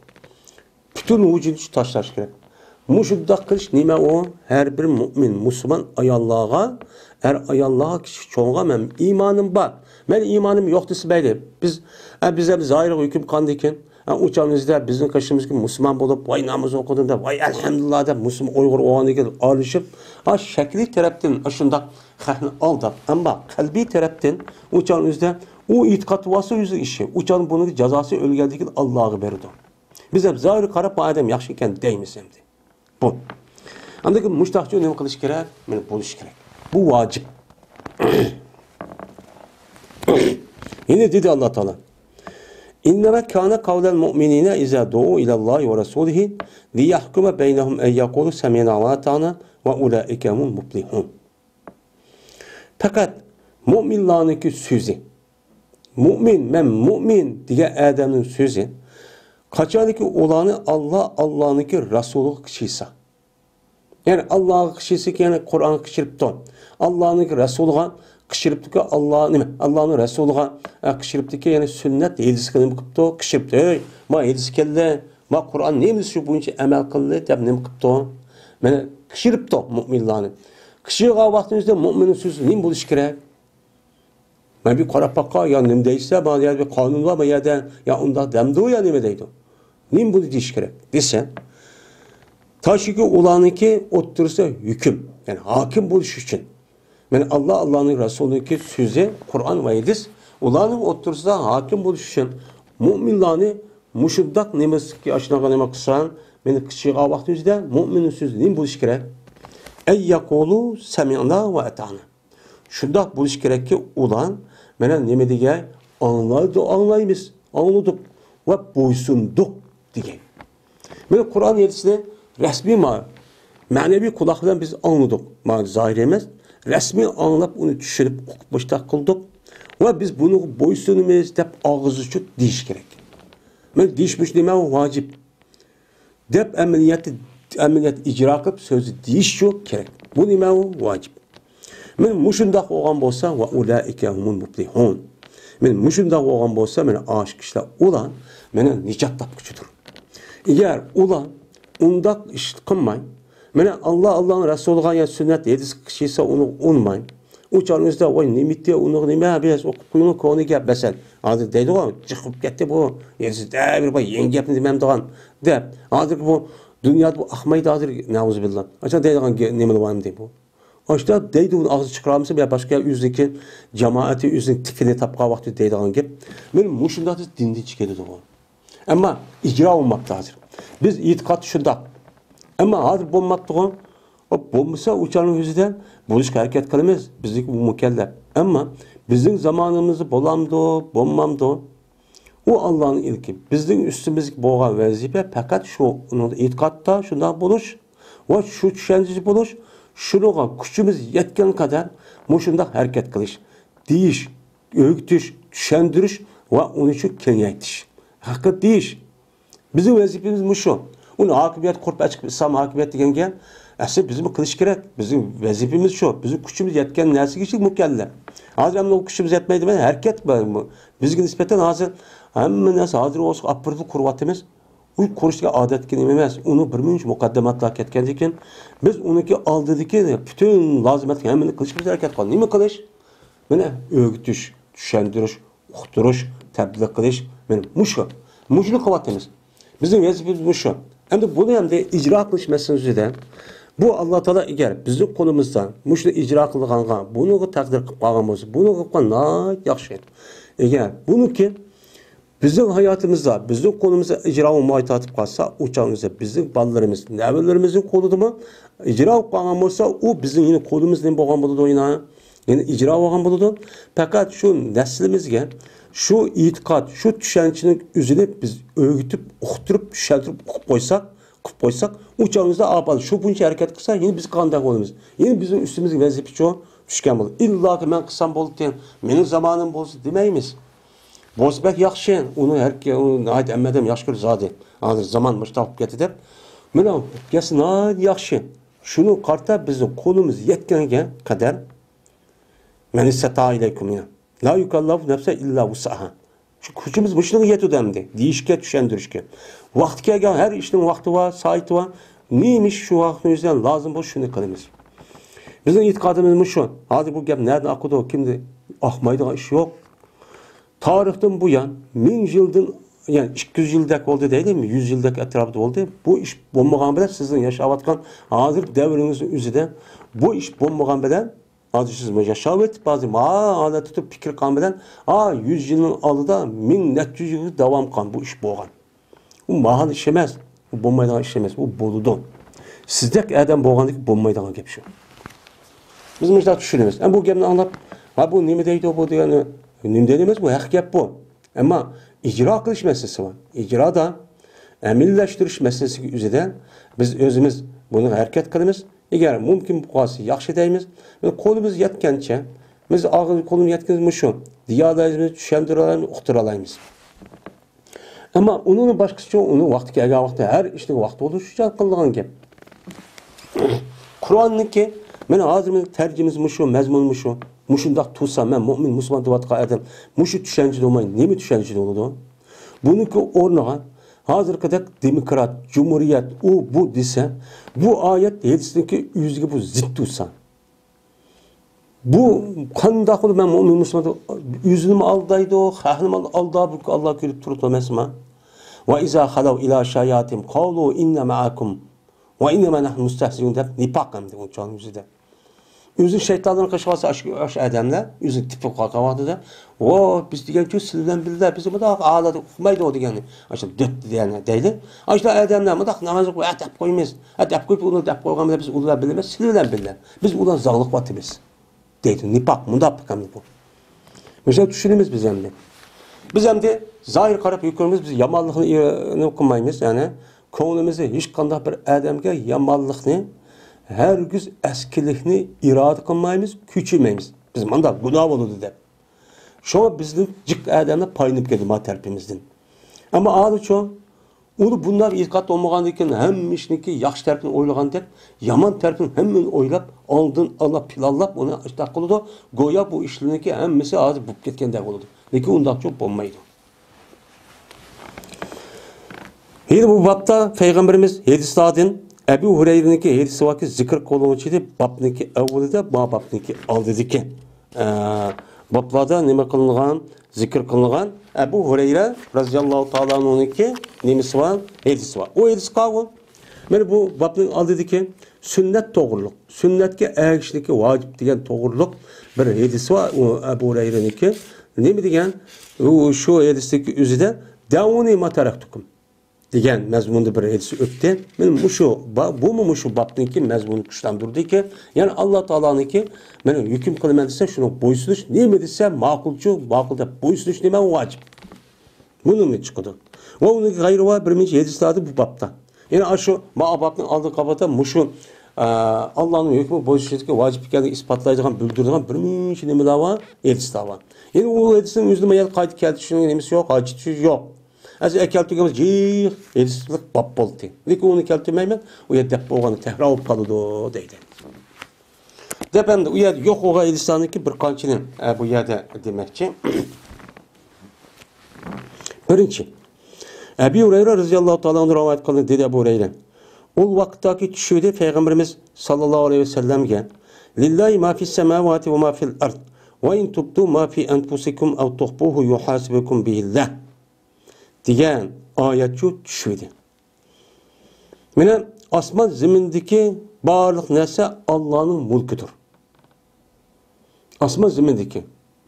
پۈتۈن ۋۇجۇدىنى تاشلاش كېرەك. مۇشۇنداق قىلىش نېمە ئۇ؟ ھەر بىر مۆمىن، مۇسۇلمان ئاياللارغا، ئەر ئاياللارغا، كىچىك چوڭغا مەن ئىمانىم بار، مەن ئىمانىم يوق دېسە مەيلى. بىز، ئە، بىز ھەم زاھىرغا ھۆكۈم قىلغاندىكىن، ئە، ئۇ چاغنىڭ ئۆزىدە بىزنىڭ قېشىمىزدىكى مۇسۇلمان بولۇپ، ۋاي ناماز ئوقۇدۇم دەپ، ۋاي ئەلھەمدۇلىللا دەپ، مۇسۇلمان ئۇيغۇر بولغاندىكىن ئارىلىشىپ، ئا، شەكلىي تەرەپتىن ئاشۇنداق خەقنى ئالداپ، ئەمما قەلبىي تەرەپتىن ئۇ چاغنىڭ ئۆزىدە ئۇ ئېتىقاد ۋاسىتە يۈزىنىڭ ئىشى. ئۇ چاغنىڭ بۇنىڭ جازاسى ئۆلگەندىن كېيىن ئاللاغا بېرىدۇ. بىز ھەم زاھىرى قاراپ، بۇ ئادەم ياخشى ئىكەن دەيمىز ئەمدى. بۇ. ئاندىن كېيىن مۇشۇنداقچە نېمە قىلىش كېرەك؟ مانا بولۇش كېرەك. بۇ ۋاجىپ. يەنە دېدى ئاللا تائالا: «إنما كان قول المؤمنين إذا دعوا إلى الله ورسوله ليحكم بينهم أن يقولوا سمعنا وأطعنا وأولئك هم المفلحون.» پەقەت مۆمىنلارنىڭكى سۆزى، مۆمىن، مەن مۆمىن دېگەن ئادەمنىڭ سۆزى، قاچانكى ئۇلارنى ئاللا، ئاللانىڭكى رەسۇلىغا قىچىيسا، يەنى ئاللاغا قىچىيسا، يەنى قۇرئانغا قىچىرىپتۇ، ئاللانىڭكى رەسۇلىغا قىچىرىپتۇكى، ئاللا نېمە، ئاللانىڭ رەسۇلىغا، ئە، قىچىرىپتىكى، يەنى سۈننەت ھەدىسكە نېمە قىپتۇ؟ قىچىرىپتۇ، ھەي، ما ھەدىس كەلدى، ما قۇرئان نېمە دېسە شۇ بويىچە ئەمەل قىلدى دەپ نېمە قىپتۇ؟ مانا قىچىرىپتۇ مۆمىنلارنى. قىچىرغان ۋاقتىمىزدا مۆمىننىڭ سۆزى نېمە بولۇشى كېرەك؟ مەن بىر قاراپ باققان، يا نېمە دەيسە، بۇ يەردە بىر قانۇن بار، بۇ يەردە يا ئۇنداق دەمدۇ، يا نېمە دەيدۇ؟ نېمە بۇنى دېيىش كېرەك دېسە، تاشىكى ئۇلارنىڭكى ئوتتۇرىسىدا ھۆكۈم، يەنى ھاكىم بولۇش ئۈچۈن. مانا ئاللا، ئاللانىڭ رەسۇلىنىڭكى سۆزى، قۇرئان ۋە ھەدىس ئۇلارنىڭ ئوتتۇرىسىدا ھاكىم بولۇش ئۈچۈن مۆمىنلارنى مۇشۇنداق نېمىسىگە، ئاشۇنداق نېمە قىلساڭ، مانا قىچىرغان ۋاقتى ئۆزىدە مۆمىننىڭ سۆزى نېمە بولۇشى كېرەك؟ أن يقولوا سمعنا وأطعنا. شۇنداق بولۇشى كېرەككى، ئۇلار مانا نېمە دېگەي؟ ئاڭلايدۇ، ئاڭلايمىز، ئاڭلىدۇق ۋە بويسۇندۇق دېگەي. مانا قۇرئان ھەدىسنى رەسمىي ما-، مەنىۋى قۇلاق بىلەن بىز ئاڭلىدۇق. ما زاھىر ئەمەس، رەسمىي ئاڭلاپ، ئۇنى چۈشىنىپ، ئۇقۇپ، مۇشتاق قىلدۇق ۋە بىز بۇنىڭغا بويسۇنىمىز دەپ ئاغزى ئوچۇق دېيىش كېرەك. مانا دېيىش مۇشۇ نېمە ۋاجىپ. دەپ ئەمەلىيەتتە، ئەمەلىيەتتە ئىجرا قىلىپ سۆزى دېيىشچۇ كېرەك. بۇ نېمە ئۇ؟ ۋاجىپ. مانا مۇشۇنداق بولغان بولسا، وأولئك هم المفلحون. مانا مۇشۇنداق بولغان بولسا، مانا ئاشۇ كىشىلەر ئۇلار مانا نىجات تاپقۇچىدۇر. ئەگەر ئۇلار ئۇنداق ئىش قىلماي، مانا ئاللا، ئاللانىڭ رەسۇلىغا يا سۈننەت ھەدىسكە قىچىيسا، ئۇنى ئۇنماي، ئۇ چاغنىڭ ئۆزىدە، ۋاي، نېمىتى ئۇنىڭ نېمە، بىز ئوقۇپ قويۇڭ، كونا گەپ، مەسىلەن. ھازىر دەيدىغۇ، جىق بولۇپ كەتتى بۇ، يەنە بىر، بىر يېڭى گەپنى دېمەمدىغان، دەپ. ھازىرقى بۇ دۇنيادا بۇ ئاقمايدۇ ھازىر، نەئۇزۇبىللا. ئاشۇنداق دەيدىغان گە-، نېمىلا بارمىدى بۇ؟ ئاشۇنداق دەيدۇ، ئۇنى ئاغزى چىقىرالمىسا، يا باشقا ئۆزىنىڭكى جامائىتى، ئۆزىنىڭ تىكىنى تاپقان ۋاقتى دەيدىغان گەپ. مانا مۇشۇنداق دىندىن چىقىدۇ بۇ. ئەمما ئىجرا بولماپتۇ ھازىر. بىز ئېتىقاد شۇنداق. ئەمما ھازىر بولماپتىغۇ. ئۇ بولمىسا، ئۇ چاغنىڭ ئۆزىدە بولۇشقا ھەرىكەت قىلىمىز. بىزنىڭكى بۇ مۇكەللەپ. ئەمما بىزنىڭ زامانىمىزدا بولامدۇ، بولمامدۇ؟ ئۇ ئاللانىڭ ئىلكى. بىزنىڭ ئۈستىمىزدىكى بولغان ۋەزىپە پەقەت شۇ، ئۇنىڭدا ئېتىقادتا شۇنداق بولۇش ۋە شۇ چۈشەنچىدە بولۇش، شۇنىڭغا كۈچىمىز يەتكەن قەدەر مۇشۇنداق ھەرىكەت قىلىش، دېيىش، ئۆگىتىش، چۈشەندۈرۈش ۋە ئۇنى شۇ كېڭەيتىش ھەققىدە دېيىش. بىزنىڭ ۋەزىپىمىز مۇشۇ. ئۇنى ھاكىمىيەت قۇرۇپ ئەچىقىپ ئىسلام ھاكىمىيەت دېگەن گەپ، ئەسلى بىزمۇ قىلىش كېرەك. بىزنىڭ ۋەزىپىمىز شۇ. بىزنىڭ كۈچىمىز يەتكەن نەرسىگە شۇ مۇكەللەپ. ھازىر ئەمدى ئۇ كۈچىمىز يەتمەيدۇ، مەن ھەرىكەت بار. بىزگە نىسبەتەن ھازىر ھەممە نەرسە ھازىر بولسا ئاپىرىدۇ، قۇرۇۋاتىمىز. ئۇ قۇرۇشتىكى ئادەتتىكى نېمە ئەمەس. ئۇنىڭ بىر مۇنچە مۇقەددىماتلار كەتكەندىن كېيىن، بىز ئۇنىڭكى ئالدىدىكى پۈتۈن لازىمەتلىك ھەممىنى قىلىشىمىز ھەرىكەت قىلىدۇ. نېمە قىلىش؟ مانا ئۆگىتىش، چۈشەندۈرۈش، ئۇقتۇرۇش، تەبلىغ قىلىش، مانا مۇشۇ. مۇشۇنى قىلىۋاتىمىز. بىزنىڭ ۋەزىپىمىز مۇشۇ. ئەمدى بۇنى ئەمدى ئىجرا قىلىش مەسىلىسىدە، بۇ ئاللا تائالا ئەگەر بىزنىڭ قولىمىزدا مۇشۇنى ئىجرا قىلغانغا، بۇنىڭغا تەقدىر قىلىپ قالغان بولسا، بۇنىڭغا قىلىپ قالغان ناھايىتى ياخشى. ئەگەر بۇنىڭكى بىزنىڭ ھاياتىمىزدا، بىزنىڭ قولىمىزدا ئىجرا بولماي تارتىپ قالسا، ئۇ چاغدا بىزنىڭ بالىلىرىمىز، نەۋرىلىرىمىزنىڭ قولىدىمۇ ئىجرا بولۇپ قالغان بولسا، ئۇ بىزنىڭ يەنە قولىمىزدا نېمە بولغان بولىدۇ يەنە؟ يەنە ئىجرا بولغان بولىدۇ. پەقەت شۇ نەسلىمىزگە شۇ ئېتىقاد، شۇ چۈشەنچىنىڭ ئۆزىنى بىز ئۆگىتىپ، ئۇقتۇرۇپ، چۈشەندۈرۈپ، ئۇقۇپ قويساق، قىلىپ قويساق، ئۇ چاغىمىزدا ئاپال شۇ بويىچە ھەرىكەت قىلسا، يەنە بىز قانداق بولىمىز؟ يەنە بىزنىڭ ئۈستىمىزگە ۋەزىپە چۈشكەن بولىدۇ. ئىللاكى مەن قىلسام بولدى، مېنىڭ زامانىم بولسا دېمەيمىز. بولسا بەك ياخشى، ئۇنى ھەر، ئۇنى ناھايىتى ھەممە ئادەم ياخشى كۆرىدۇ زادى. ھازىر زامان مۇشۇنداق بولۇپ كەتتى دەپ. مانا گەپسى ناھايىتى ياخشى. شۇنىڭغا قارىتا بىزنىڭ قولىمىز يەتكەنگە قەدەر، مەن ئىستەتائە ئىلەيكۇم، يا. لا يۇكەللىفۇ نەفسەن ئىللا ۋۇسئەھا. شۇ كۈچىمىز مۇشۇنىڭغا يەتىدۇ ئەمدى، دېيىشكە، چۈشەندۈرۈشكە. ۋاقتى كەلگەن ھەر ئىشنىڭ ۋاقتى بار، سائىتى بار. نېمە ئىش شۇ ۋاقىتنىڭ ئۆزىدە لازىم بولسا، شۇنى قىلىمىز. بىزنىڭ ئېتىقادىمىز مۇشۇ. ھازىر بۇ گەپ نەدىن ئاقىدۇ، كىمدە ئاقمايدىغان ئىش يوق. تارىختىن بۇيان، مىڭ يىلدىن، يەنى ئىككى يۈز يىلدەك بولدى دەيلى، يۈز يىلدەك ئەتراپىدا بولدى. بۇ ئىش بولمىغان بىلەن، سىزنىڭ ياشاۋاتقان ھازىر دەۋرىڭىزنىڭ ئۆزىدە بۇ ئىش بولمىغان بىلەن، ھازىر سىز ياشاۋېتىپ، ھازىر ما ھالەتتە تۇرۇپ پىكىر قىلغان بىلەن، ئا، يۈز يىلنىڭ ئالدىدا مىڭ نەچچە يۈز يىل داۋام قىلغان بۇ ئىش بولغان. ئۇ ماھال ئىش ئەمەس. ئۇ بولمايدىغان ئىش ئەمەس. ئۇ بولىدۇ. سىزدەك ئادەم بولغاندىكىن بولمايدىغان گەپ شۇ. بىز مۇشۇنداق چۈشىنىمىز. ئەمما بۇ گەپنى ئاڭلاپ، ھا، بۇ نېمە دەيدۇ بۇ دېگەننى، نېمە دەيدۇ ئەمەس، بۇ ھەق گەپ بۇ. ئەمما ئىجرا قىلىش مەسىلىسى بار. ئىجرادا ئەمەلىيلەشتۈرۈش مەسىلىسىگە ئۆزىدە بىز ئۆزىمىز بۇنى ھەرىكەت قىلىمىز. ئەگەر مۇمكىن بولسا ياخشى دەيمىز. قولىمىز يەتكەنچە، بىز ئاغزى قولىمىز يەتكىنىمىز مۇشۇ. دېيەلەيمىز، چۈشەندۈرەلەيمىز، ئۇقتۇرالايمىز. ئەمما ئۇنىڭ باشقىسىچۇ، ئۇنىڭ ۋاقتى كەلگەن ۋاقىتتا ھەر ئىشنىڭ ۋاقتى بولۇشىچە قىلىنغان گەپ. قۇرئاننىڭكى، مانا ھازىر مېنىڭ تەرجىمىسى مۇشۇ، مەزمۇنى مۇشۇ. مۇشۇنداق تۇرسا، مەن مۆمىن، مۇسۇلمان دەۋاتقان ئادەم مۇشۇ چۈشەنچىدە بولماي، نېمە چۈشەنچىدە بولىدۇ؟ بۇنىڭكى ئورنىغا ھازىرقىدەك دېموكرات، جۇمھۇرىيەت، ئۇ، بۇ دېسە، بۇ ئايەت ھەدىسنىڭكى ئۆزىگە بۇ زىت تۇرسا. بۇ قانداق بولۇپ، مەن مۆمىن مۇسۇلمان، ئۆزىنىمۇ ئالدايدۇ، خەقنىمۇ ئالداپ، بۇ ئاللا كۈلۈپ تۇرىدۇ ئەمەسمۇ؟ ۋە ئىزا خەلەۋ ئىلا شەياتىنىھىم قالۇ ئىننا مەئەكۇم ۋە ئىننەمە نەھنۇ مۇستەھزىئۇن دەپ نىپاق ئەمدى ئۇنچىۋالما يۈزىدە. ئۆزى شەيتانلارنى قىلىشىۋالسا، ئاشۇ، ئاشۇ ئادەملەر ئۆزى تېپىپ قالغان ۋاقتىدا، ۋو، بىز دېگەنچۇ سىلەر بىلەن بىللە، بىز مۇنداق ئالادە ئۇقمايدۇ دېگەننى. ئاشۇ دۆت دېگەننى دەيلى. ئاشۇ ئادەملەر مۇنداق ناماز ئوقۇي، ھە، دەپ قويىمىز. ھە، دەپ قويۇپ، ئۇنى دەپ قويغان بىلەن بىز ئۇلار بىللە ئەمەس، سىلەر بىلەن بىللە. بىز ئۇلارنى زاڭلىق ئاتىمىز. دەيدۇ. نىپاق، مۇناپىق ئەمدى بۇ. مۇشۇنى چۈشىنىمىز بىز ئەمدى. بىز ئەمدى زاھىر قاراپ ھۆكۈم قىلىمىز، بىز يامانلىقنى ئېرىنى قىلمايمىز، يەنى كۆڭلىمىزدە ھېچقانداق بىر ئادەمگە يامانلىقنى، ھەرگىز ئەسكىلىكنى ئىرادە قىلمايمىز، كۆچۈرمەيمىز. بىز مانداق گۇناھ بولىدۇ دەپ. شۇڭا بىزدىن جىق ئادەملەر پايلىنىپ كەتتى ما تەرىپىمىزدىن. ئەمما ھازىرچۇ، ئۇنى بۇنداق ئېتىقاد بولمىغاندىن كېيىن، ھەممە ئىشنىڭكى ياخشى تەرىپىنى ئويلىغاندەك، يامان تەرىپىنى ھەممىنى ئويلاپ، ئالدىن ئالا پىلانلاپ، ئۇنى ئىشتاق قىلىدۇ. گويا بۇ ئىشلىرىنىڭكى ھەممىسى ھازىر بولۇپ كەتكەندەك بولىدۇ. لېكىن ئۇنداقچۇ بولمايدۇ. ھېلى بۇ بابتا پەيغەمبىرىمىز ھەدىسلاردىن ئەبۇ ھۇرەيرىنىڭكى ھەدىسى باركى، زىكىر قىلغۇچى ئىدى، بابنىڭكى ئەۋۋىلىدە، ما بابنىڭكى ئالدىدىكى، ئە، بابلاردا نېمە قىلىنغان، زىكىر قىلىنغان ئەبۇ ھۇرەيرە رەزىياللاھۇ تائالا ئەنھۇنىڭكى نېمىسى بار؟ ھەدىسى بار. ئۇ ھەدىسى قاۋۇ. مانا بۇ بابنىڭ ئالدىدىكى سۈننەت توغرۇلۇق، سۈننەتكە ئەگىشىشلىكى ۋاجىپ دېگەن توغرۇلۇق بىر ھەدىسى بار. ئۇ ئەبۇ ھۇرەيرىنىڭكى نېمە دېگەن؟ ئۇ شۇ ھەدىستىكى ئۆزىدە، دەئۇنى ما تەرەكتۇكۇم دېگەن مەزمۇندا بىر ھەدىس ئۆتتى. مانا مۇشۇ با-، بۇمۇ مۇشۇ بابنىڭكى مەزمۇنىنى كۈچلەندۈردىكى، يەنى ئاللا تائالانىڭكى مانا ھۆكۈم قىلىمەن دېسە، شۇنىڭغا بويسۇنۇش، نېمە دېسە ماقۇلچۇ، ماقۇل دەپ بويسۇنۇش نېمە ۋاجىپ. بۇنىڭدىن چىقىدۇ. ۋە ئۇنىڭ غەيرى بار بىر نەچچە ھەدىسلەردە بۇ بابتا. يەنى ئاشۇ ما بابنىڭ ئالدىغا قاپاتا مۇشۇ، ئە، ئاللانىڭ ھۆكمى بويسۇنۇشتىكى ۋاجىپ ئىكەنلىكىنى ئىسپاتلايدىغان، بىلدۈرىدىغان بىر نەچچە نېمىلەر بار، ھەدىسلەر بار. يەنى ئۇ ھەدىسنىڭ ئۆزىنى ما يەردە قايتا كەلتۈرۈشنىڭ نېمىسى يوق، ھاجىتى يوق. ئەسلى ئەكەلتۈرگەن يىغ ھەدىسلىك باب بولدى. لېكىن ئۇنى كەلتۈرمەيمەن. ئۇ يەردە دەپ بولغاندا تەكرار بولۇپ قالىدۇ دەيدۇ. دەپ ئەمدى ئۇ يەردە يوق بولغان ھەدىسلەرنىڭكى بىر قانچىنى، ئە، بۇ يەردە دېمەكچى. بىرىنچى، ئەبى ھۇرەيرە رەزىياللاھۇ تائالا ئەنھۇ رىۋايەت قىلدى، دېدى ئەبۇ ھۇرەيرە. ئۇ ۋاقىتتاكى چۈشىدە پەيغەمبىرىمىز ساللاللاھۇ ئەلەيھى ۋەسەللەمگە، لىللاھى ما فىس سەماۋاتى ۋە ما فىل ئەرد، ۋە ئىن تۇبدۇ ما فى ئەنفۇسىكۇم ئەۋ تۇخفۇھۇ يۇھاسىبكۇم بىھىللاھ دېگەن ئايەتچۇ چۈشىدى. مانا ئاسمان زېمىندىكى بارلىق نەرسە ئاللانىڭ مۈلكىدۇر. ئاسمان زېمىندىكى.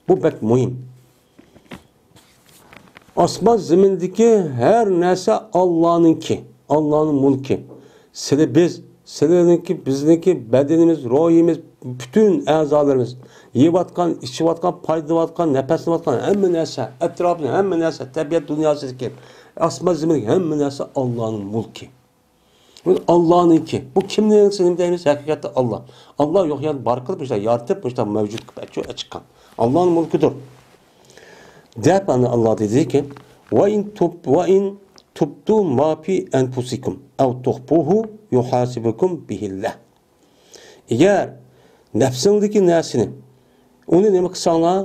بۇ بەك مۇھىم. ئاسمان زېمىندىكى ھەر نەرسە ئاللانىڭكى، ئاللانىڭ مۈلكى. سىلى بىز، سىلىنىڭكى، بىزنىڭكى، بەدىنىمىز، روھىمىز، پۈتۈن ئەزالىرىمىز، يەۋاتقان، ئىچىۋاتقان، پايدىلىنىۋاتقان، نەپەسلىنىۋاتقان ھەممە نەرسە، ئەتراپنىڭ ھەممە نەرسە، تەبىئەت دۇنياسىدىكى، ئاسمان زېمىندىكى ھەممە نەرسە ئاللانىڭ مۈلكى. بۇ ئاللانىڭكى. بۇ كىمنىڭكى دەيمىز؟ ھەقىقەتتە ئاللا. ئاللا يوق يەردە بار قىلىپ، مۇشۇنداق يارىتىپ، مۇشۇنداق مەۋجۇت قىلىپ ئەچ-، ئەچىققان. ئاللانىڭ مۈلكىدۇر. دەپ ئاندىن ئاللا دېدىكى، «وَإِن تُبْ-، وَإِن تُبْدُوا مَا فِي أَنْفُسِكُمْ أَوْ تُخْفُوهُ يُحَاسِبْكُمْ بِهِ اللَّهُ.» ئەگەر نەپسىڭدىكى نەرسىنى، ئۇنى نېمە قىلساڭلار،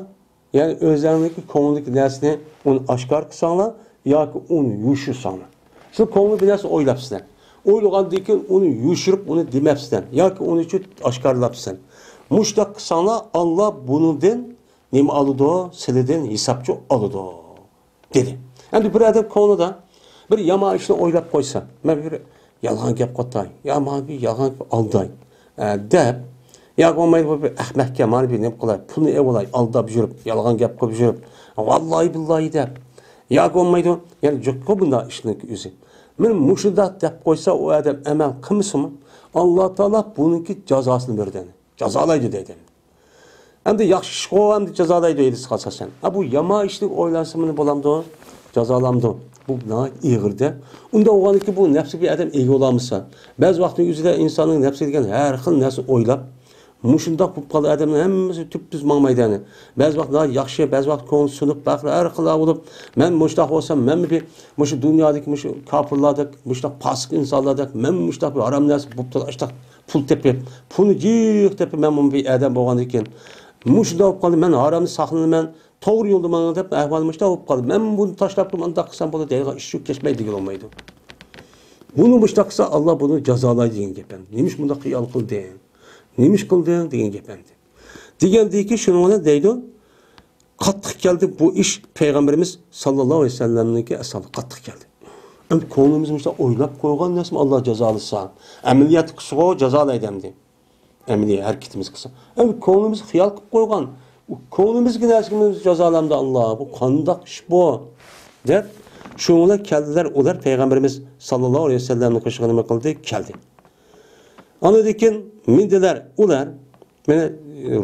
يەنى ئۆزلەرنىڭكى كۆڭلىدىكى نەرسىنى ئۇنى ئاشكارا قىلساڭلار ياكى ئۇنى يوشۇرساڭلار. سىز كۆڭلىدە بىر نەرسە ئويلاپسىلەر. ئويلىغاندىن كېيىن ئۇنى يوشۇرۇپ، ئۇنى دېمەپسىلەر ياكى ئۇنى چۈ-، ئاشكارىلاپسىلەر. مۇشۇنداق قىلساڭلار، ئاللا بۇنىڭدىن نېمە ئالىدۇ؟ سىلىدىن ھېسابچى ئالىدۇ، دېدى. ئەمدى بىر ئادەم كۆڭلىدە بىر يامان ئىشنى ئويلاپ قويسا، مەن بىر يالغان گەپ قىلىۋاتاي، يا مانا بىر يالغان گەپ ئالداي، ئە، دەپ، ياكى بولمايدۇ، بۇ بىر ئەخمەككە مانا بىر نېمە قىلاي، پۇلنى ئېلىۋالاي، ئالداپ يۈرۈپ، يالغان گەپ قىلىپ يۈرۈپ، ۋاللاھى بىللاھى دەپ. ياكى بولمايدۇ، يەنە جۇققۇ بۇنداق ئىشنىڭ ئۆزى. مانا مۇشۇنداق دەپ قويسا، ئۇ ئادەم ئەمەل قىلمىسىمۇ، ئاللا تائالا بۇنىڭكى جازاسىنى بېرىدۇ، جازالايدۇ دەيدۇ. ئەمدى ياخشى ئىشقۇ ئەمدى جازالايدۇ دېسە ئاساسەن. ھە، بۇ يامان ئىشنى ئويلانسا مانا بولامدۇ؟ جازالامدۇ؟ بۇ ناھايىتى ئېغىردە. ئۇنداق بولغاندىكىن بۇ نەپسىگە بىر ئادەم ئىگە بولالمىسا، بەزى ۋاقىتنىڭ ئۆزىدە ئىنساننىڭ نەپسى دېگەن ھەر خىل نەرسە ئويلاپ، مۇشۇنداق بولۇپ قالدى، ئادەمنىڭ ھەممىسى تۈپتۈز ماڭمايدۇ يەنى. بەزى ۋاقىت ناھايىتى ياخشى، بەزى ۋاقىت كۆڭلى سۇنۇق، بەزى ھەر خىل بولۇپ، مەن مۇشۇنداق بولسام، مەنمۇ بىر مۇشۇ دۇنيادىكى مۇشۇ كاپىرلاردەك، مۇشۇنداق پاسىق ئىنسانلاردەك، مەنمۇ مۇشۇنداق بىر ھارام نەرسە بولۇپ تۇرۇپ، ئاشتاق پۇل تېپىپ، پۇلنى جىق تېپىپ، مەن بۇ بىر ئادەم بولغاندىن كېيىن، مۇشۇنداق بولۇپ قالدى، مەن ھارامنى ساقلىنىمەن، توغرا يولدا ماڭىمەن دەپ ئەھۋالى مۇشۇنداق بولۇپ قالدى. مەن بۇنى تاشلاپ تۇرۇپ، ئۇنداق قىلسام بولىدۇ دەيدىغان ئىش شۇ كەچمەيدۇ دېگىلى بولمايدۇ. بۇنى مۇشۇنداق قىلسا، ئاللا بۇنى جازالايدۇ دېگەن گەپ ئەمدى. نېمىش بۇنداق خىيال قىلدىڭ؟ نېمىش قىلدىڭ دېگەن گەپ ئەمدى. دېگەندىكى شۇنىڭ بىلەن دەيدۇ، قاتتىق كەلدى بۇ ئىش پەيغەمبىرىمىز ساللاللاھۇ ئەلەيھى ۋەسەللەمنىڭكى ئەسھابىغا قاتتىق كەلدى. ئەمدى كۆڭلىمىز مۇشۇنداق ئويلاپ قويغان نەرسىمۇ ئاللا جازالىسا، ئەمەلىيەتتە قىلسىغۇ جازالايدۇ ئەمدى. ئەمەلىي ھەرىكىتىمىز قىلسا. ئەمدى كۆڭلىمىز خىيال قىلىپ قويغان، كۆڭلىمىزگە نەرسىگە جازالامدۇ ئاللا؟ بۇ قانداق ئىش بۇ؟ دەپ، شۇنىڭ بىلەن كەلدىلەر ئۇلار پەيغەمبىرىمىز ساللاللاھۇ ئەلەيھى ۋەسەللەمنىڭ قېشىغا نېمە قىلدى؟ كەلدى. ئاندىن كېيىن مىندىلەر ئۇلار، مانا،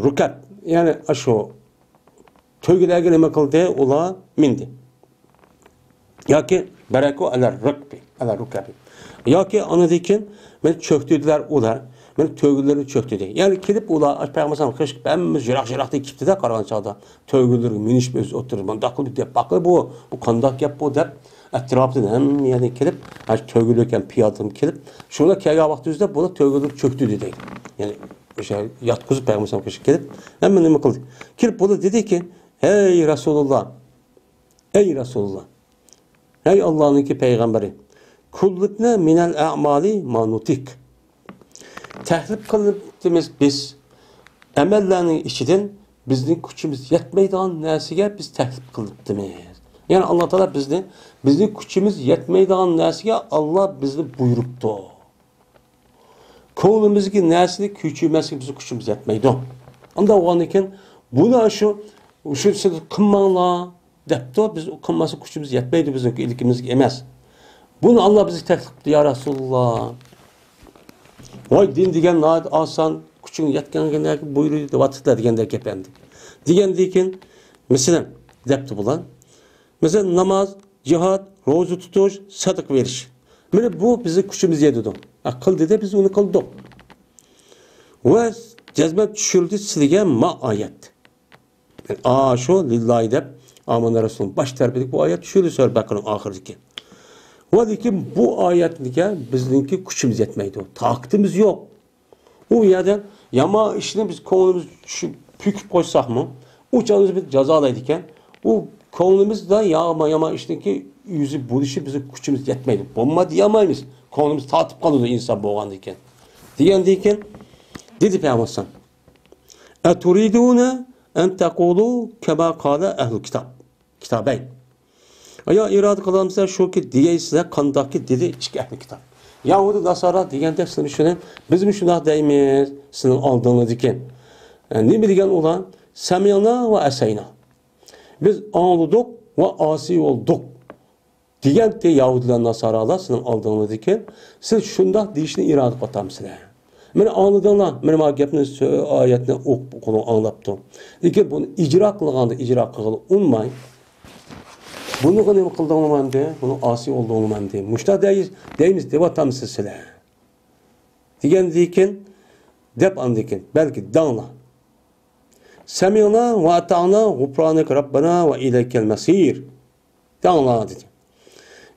رۇكەب، يەنى ئاشۇ تۆگىلەرگە نېمە قىلدى؟ ئۇلار مىندى. ياكى بەرەكۇ ئەلەر رۇكبى، ئەلەر رۇكەبى. ياكى ئاندىن كېيىن مانا چۆكتۈردىلەر ئۇلار. مانا تۆگىلىرىنى چۆكتۈردى. يەنى كېلىپ ئۇلار پەيغەمبەر ھەممىمىز يىراق-يىراقتىن كېتىپتۇ-دە قارىغان چاغدا. تۆگىلىرىگە مىنىشىپ ئۆزى ئولتۇردى. مۇنداق قىلدى دەپ باققىلى بۇ، بۇ قانداق گەپ بۇ دەپ ئەتراپىدىن ھەممە يەردىن كېلىپ، ھە، تۆگىلىرى ھەم پىيادىمۇ كېلىپ، شۇلار كەلگەن ۋاقتىمىزدا بۇلار تۆگىلىرىنى چۆكتۈردى دەيدۇ. يەنى ئۆشە ياتقۇزۇپ پەيغەمبەر ھەممىمىز كېلىپ، ھەممە نېمە قىلدى. كېلىپ بۇلار دېدىكى، ھەي رەسۇلۇللا، ئەي رەسۇلۇللا، ئەي ئاللانىڭكى پەيغەمبىرى، كۇللىبنە مىنەل ئەمالى ما نۇتىك. تەكلىپ قىلىپتىمىز بىز ئەمەللەرنىڭ ئىچىدىن بىزنىڭ كۈچىمىز يەتمەيدىغان نەرسىگە بىز تەكلىپ قىلىپتىمىز. يەنى ئاللا تائالا بىزنى، بىزنىڭ كۈچىمىز يەتمەيدىغان نەرسىگە ئاللا بىزنى بۇيرۇپتۇ. كۆڭلىمىزدىكى نەرسىنى كۆچۈرمەسلىك بىزنىڭ كۈچىمىز يەتمەيدۇ. ئۇنداق بولغاندىن كېيىن بۇنى شۇ، شۇ سىز قىلماڭلار دەپتۇ. بىز قىلماسلىق كۈچىمىز يەتمەيدۇ، بىزنىڭ ئىلكىمىزگە ئەمەس. بۇنى ئاللا بىزگە تەكلىپ قىلدى، يا رەسۇلۇللا. ۋاي دىن دېگەن ناھايىتى ئاسان، كۈچۈڭ يەتكەنگە بۇيرۇيدۇ دەۋاتىدىلەر دېگەندەك گەپ ئەمدى. دېگەندىن كېيىن، مەسىلەن، دەپتۇ بۇلار. مەسىلەن، ناماز، جىھاد، روزا تۇتۇش، سەدىقە بېرىش. مانا بۇ بىزنىڭ كۈچىمىز يەتىدۇ. ھە، قىل دېدى، بىز ئۇنى قىلدۇق. ۋە جەزمەن چۈشۈرۈلدى سىلىگە ما ئايەت. ئاشۇ لىللاھى دەپ، ئامانە رەسۇلنىڭ باش تەرىپىدىكى بۇ ئايەت چۈشۈرۈلدى سۈرە بەقەرىنىڭ ئاخىرىدىكى. ۋە لېكىن بۇ ئايەتكە بىزنىڭكى كۈچىمىز يەتمەيدۇ، تاقىتىمىز يوق. ئۇ يەردە يامان ئىشنى بىز كۆڭلىمىز چۈشۈپ، پۈكۈپ قويساقمۇ، ئۇ چاغدا بىزنى جازالايدىكەن. ئۇ كۆڭلىمىزدە يامان، يامان ئىشنىڭكى يۈزى بولۇشى بىزنىڭ كۈچىمىز يەتمەيدۇ. بولما دېيەلمەيمىز. كۆڭلىمىز تارتىپ قالىدۇ ئىنسان بولغاندىن كېيىن. دېگەندىن كېيىن دېدى پەيغەمبەر ئەلەيھىسسالام، ئەتۇرىدۇنە ئەن تەقۇلۇ كەما قالە ئەھلۇل كىتاب، كىتابەين. يا ئىرادە قىلامسىلەر شۇكى دېگەيسىلەر قانداقكى دېدى ئىككى ئەھلى كىتاب. يەھۇدىي ناسارا دېگەندەك سىلەرمۇ شۇنى، بىزمۇ شۇنداق دەيمىز سىلەرنىڭ ئالدىڭلاردىكى. ئە، نېمە دېگەن ئۇلار؟ سەمىئنا ۋە ئەسەينا. بىز ئاڭلىدۇق، ۋە ئاسىي بولدۇق دېگەنتى يەھۇدىيلار، ناسارالار سېنىڭ ئالدىڭدىكى، سىز شۇنداق دېيىشنى ئىرادە قىلىۋاتامسىلەر؟ مانا ئاڭلىدىڭلار، مانا ما گەپنى، سۆ-، ئايەتنى ئوقۇپ قۇلۇڭ ئاڭلاپتۇ. لېكىن بۇنى ئىجرا قىلغاندا ئىجرا قىلغىلى ئۇنىماي، بۇنىڭغا نېمە قىلدىڭلىماندى؟ بۇنىڭ ئاسىي بولدۇڭلىماندى؟ مۇشتا دەيمىز، دەيمىز دەۋاتامسىز سىلەر؟ دېگەندىن كېيىن، دەپ ئاندىن كېيىن، بەلكى دەڭلار. سەمىئنا ۋە ئەتەئنا غۇپرانەك رەببەنا ۋە ئىلەيكەل مەسىر. دەڭلار دېدى.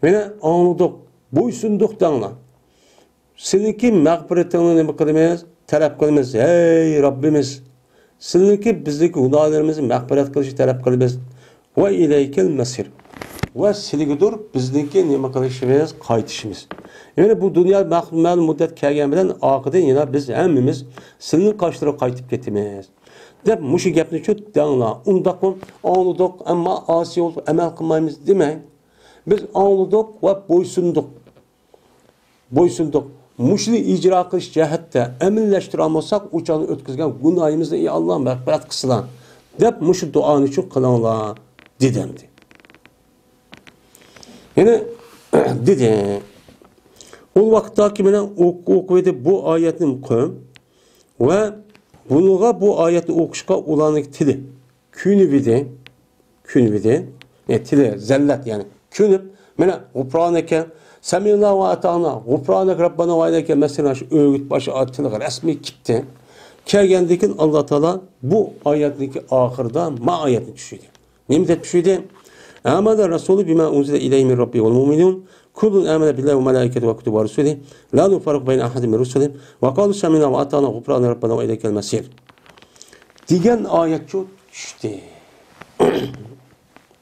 مانا ئاڭلىدۇق، بويسۇندۇق دەڭلار. سېنىڭكى مەغپىرىتىڭنى نېمە قىلىمىز؟ تەلەپ قىلىمىز. ھەي رەببىمىز، سېنىڭكى بىزنىڭكى گۇناھلىرىمىزنى مەغپىرەت قىلىشنى تەلەپ قىلىمىز. ۋە ئىلەيكەل مەسىر. ۋە سىلىگىدۇر بىزنىڭكى نېمە قىلىشىمىز؟ قايتىشىمىز. يەنى بۇ دۇنيا مەخ-، مەلۇم مۇددەت كەلگەن بىلەن ئارقىدىن يەنە بىز ھەممىمىز سىلنىڭ قاشلىرىغا قايتىپ كېتىمىز. دەپ مۇشۇ گەپنى شۇ دەڭلار. ئۇنداقمۇ ئاڭلىدۇق، ئەمما ئاسىي بولۇپ ئەمەل قىلمايمىز دېمەڭ. بىز ئاڭلىدۇق ۋە بويسۇندۇق. بويسۇندۇق. مۇشۇنى ئىجرا قىلىش جەھەتتە ئەمەلىيلەشتۈرەلمىسەك، ئۇ چاغنى ئۆتكۈزگەن گۇناھىمىزنى، ئى ئاللا، مەغپىرەت قىلسىلا، دەپ مۇشۇ دۇئانى شۇ قىلىڭلار، دېدى ئەمدى. يەنە دېدى. ئۇ ۋاقىتتاكى مانا ئوق-، ئوقۇۋىدى بۇ ئايەتنى قوم ۋە بۇنىڭغا بۇ ئايەتنى ئوقۇشقا ئۇلارنىڭ تىلى كۆنۈۋىدى، كۆنۈۋىدى، ئە، تىلى زەللەت، يەنى كۆنۈپ، مانا غۇپرانەكە، سەمىئنا ۋە ئەتەئنا، غۇپرانەك رەببەنا ۋە ئىلەيكەل مەسىر، شۇ ئۆگىتىپ، ئاشۇ تىلىغا رەسمىي كېلىپتۇ. كەلگەندىن كېيىن ئاللا تائالا بۇ ئايەتنىڭكى ئاخىرىدا ما ئايەتنى چۈشۈردى. نېمە دەپ چۈشۈردى؟ ئامەنە رەسۇلۇ بىما ئۇنزىلە ئىلەيھى مىن رەببىھى ۋەل مۇئمىنۇن، كۇللۇن ئامەنە بىللاھى ۋە مەلائىكەتىھى ۋە كۇتۇبىھى ۋە رۇسۇلىھى، لا نۇفەررىقۇ بەينە ئەھەدىن مىن رۇسۇلىھى، ۋە قالۇ سەمىئنا ۋە ئەتەئنا غۇپرانەك رەببەنا ۋە ئىلەيكەل مەسىر. دېگەن ئايەتچۇ چۈشتى.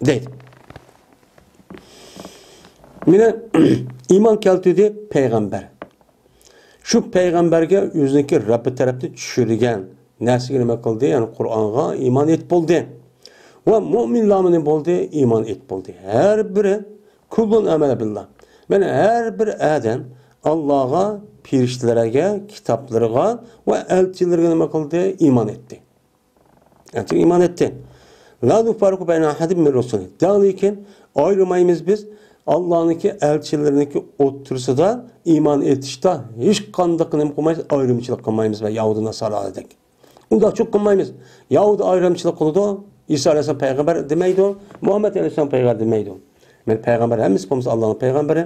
دەيدۇ. مانا ئىمان كەلتۈردى پەيغەمبەر. شۇ پەيغەمبەرگە ئۆزىنىڭكى رەببى تەرەپتىن چۈشۈرگەن نەرسىگە نېمە قىلدى؟ يەنى قۇرئانغا ئىمان ئېيتىپ بولدى. ۋە مۇئمىنلارمۇ نېمە بولدى؟ ئىمان ئېيتىپ بولدى. ھەر بىرى كۇللۇن ئامەنە بىللا. مانا ھەر بىر ئادەم ئاللاغا، پېرىشتىلەرگە، كىتابلىرىغا ۋە ئەلچىلىرىگە نېمە قىلدى؟ ئىمان ئېيتتى. ئەلچىگە ئىمان ئېيتتى. لا نۇفەررىقۇ بەينە ئەھەدىن مىن رۇسۇلىھى. دەڭلىكىن ئايرىمايمىز بىز ئاللانىڭكى ئەلچىلىرىنىڭكى ئوتتۇرىسىدا ئىمان ئېيتىشتا ھېچقانداق نېمە قىلمايمىز، ئايرىمچىلىق قىلمايمىز ۋە يەھۇدىي ناسارادەك. ئۇنداقچۇ قىلمايمىز. يەھۇدىي ئايرىمچىلىق قىلىدۇ، ئىسا ئەلەيھىسسالام پەيغەمبەر دېمەيدۇ، مۇھەممەد ئەلەيھىسسالام پەيغەمبەر دېمەيدۇ. مەن پەيغەمبەر ھەممىسى بولمىسا ئاللانىڭ پەيغەمبىرى.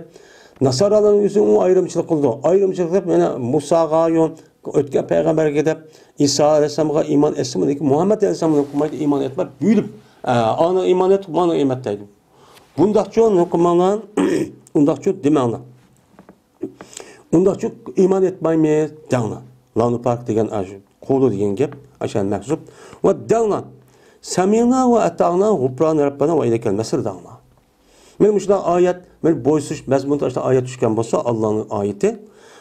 ناسارالارنىڭ ئۆزى ئۇ ئايرىمچىلىق قىلىدۇ. ئايرىمچىلىق قىلىپ، يەنە مۇساغا يو-، ئۆتكەن پەيغەمبەرگە دەپ، ئىسا ئەلەيھىسسالامغا ئىمان ئەتسىمۇ، لېكىن مۇھەممەد ئەلەيھىسسالامغا قىلمايدۇ، ئىمان ئەتمەي بۆلۈپ، ئە، ئانا ئىمان ئەت، مانا ئىمان ئەت دەيدۇ. بۇنداقچۇ نېمە قىلماڭلار، ئۇنداقچۇ دېمەڭلار. ئۇنداقچۇ ئىمان ئەتمەيمىز دەڭلار. لا نۇفەررىقۇ دېگەن ئاشۇ، قۇلۇ دېگەن گەپ، ئاشۇ مەھزۇپ. ۋە دەڭلار. سەمىئنا ۋە ئەتەئنا غۇپرانەك رەببەنا ۋە ئىلەيكەل مەسىر دەڭلار. مانا مۇشۇنداق ئايەت، مانا بويسۇنۇش مەزمۇنىدا ئاشۇنداق ئايەت چۈشكەن بولسا، ئاللانىڭ ئايىتى،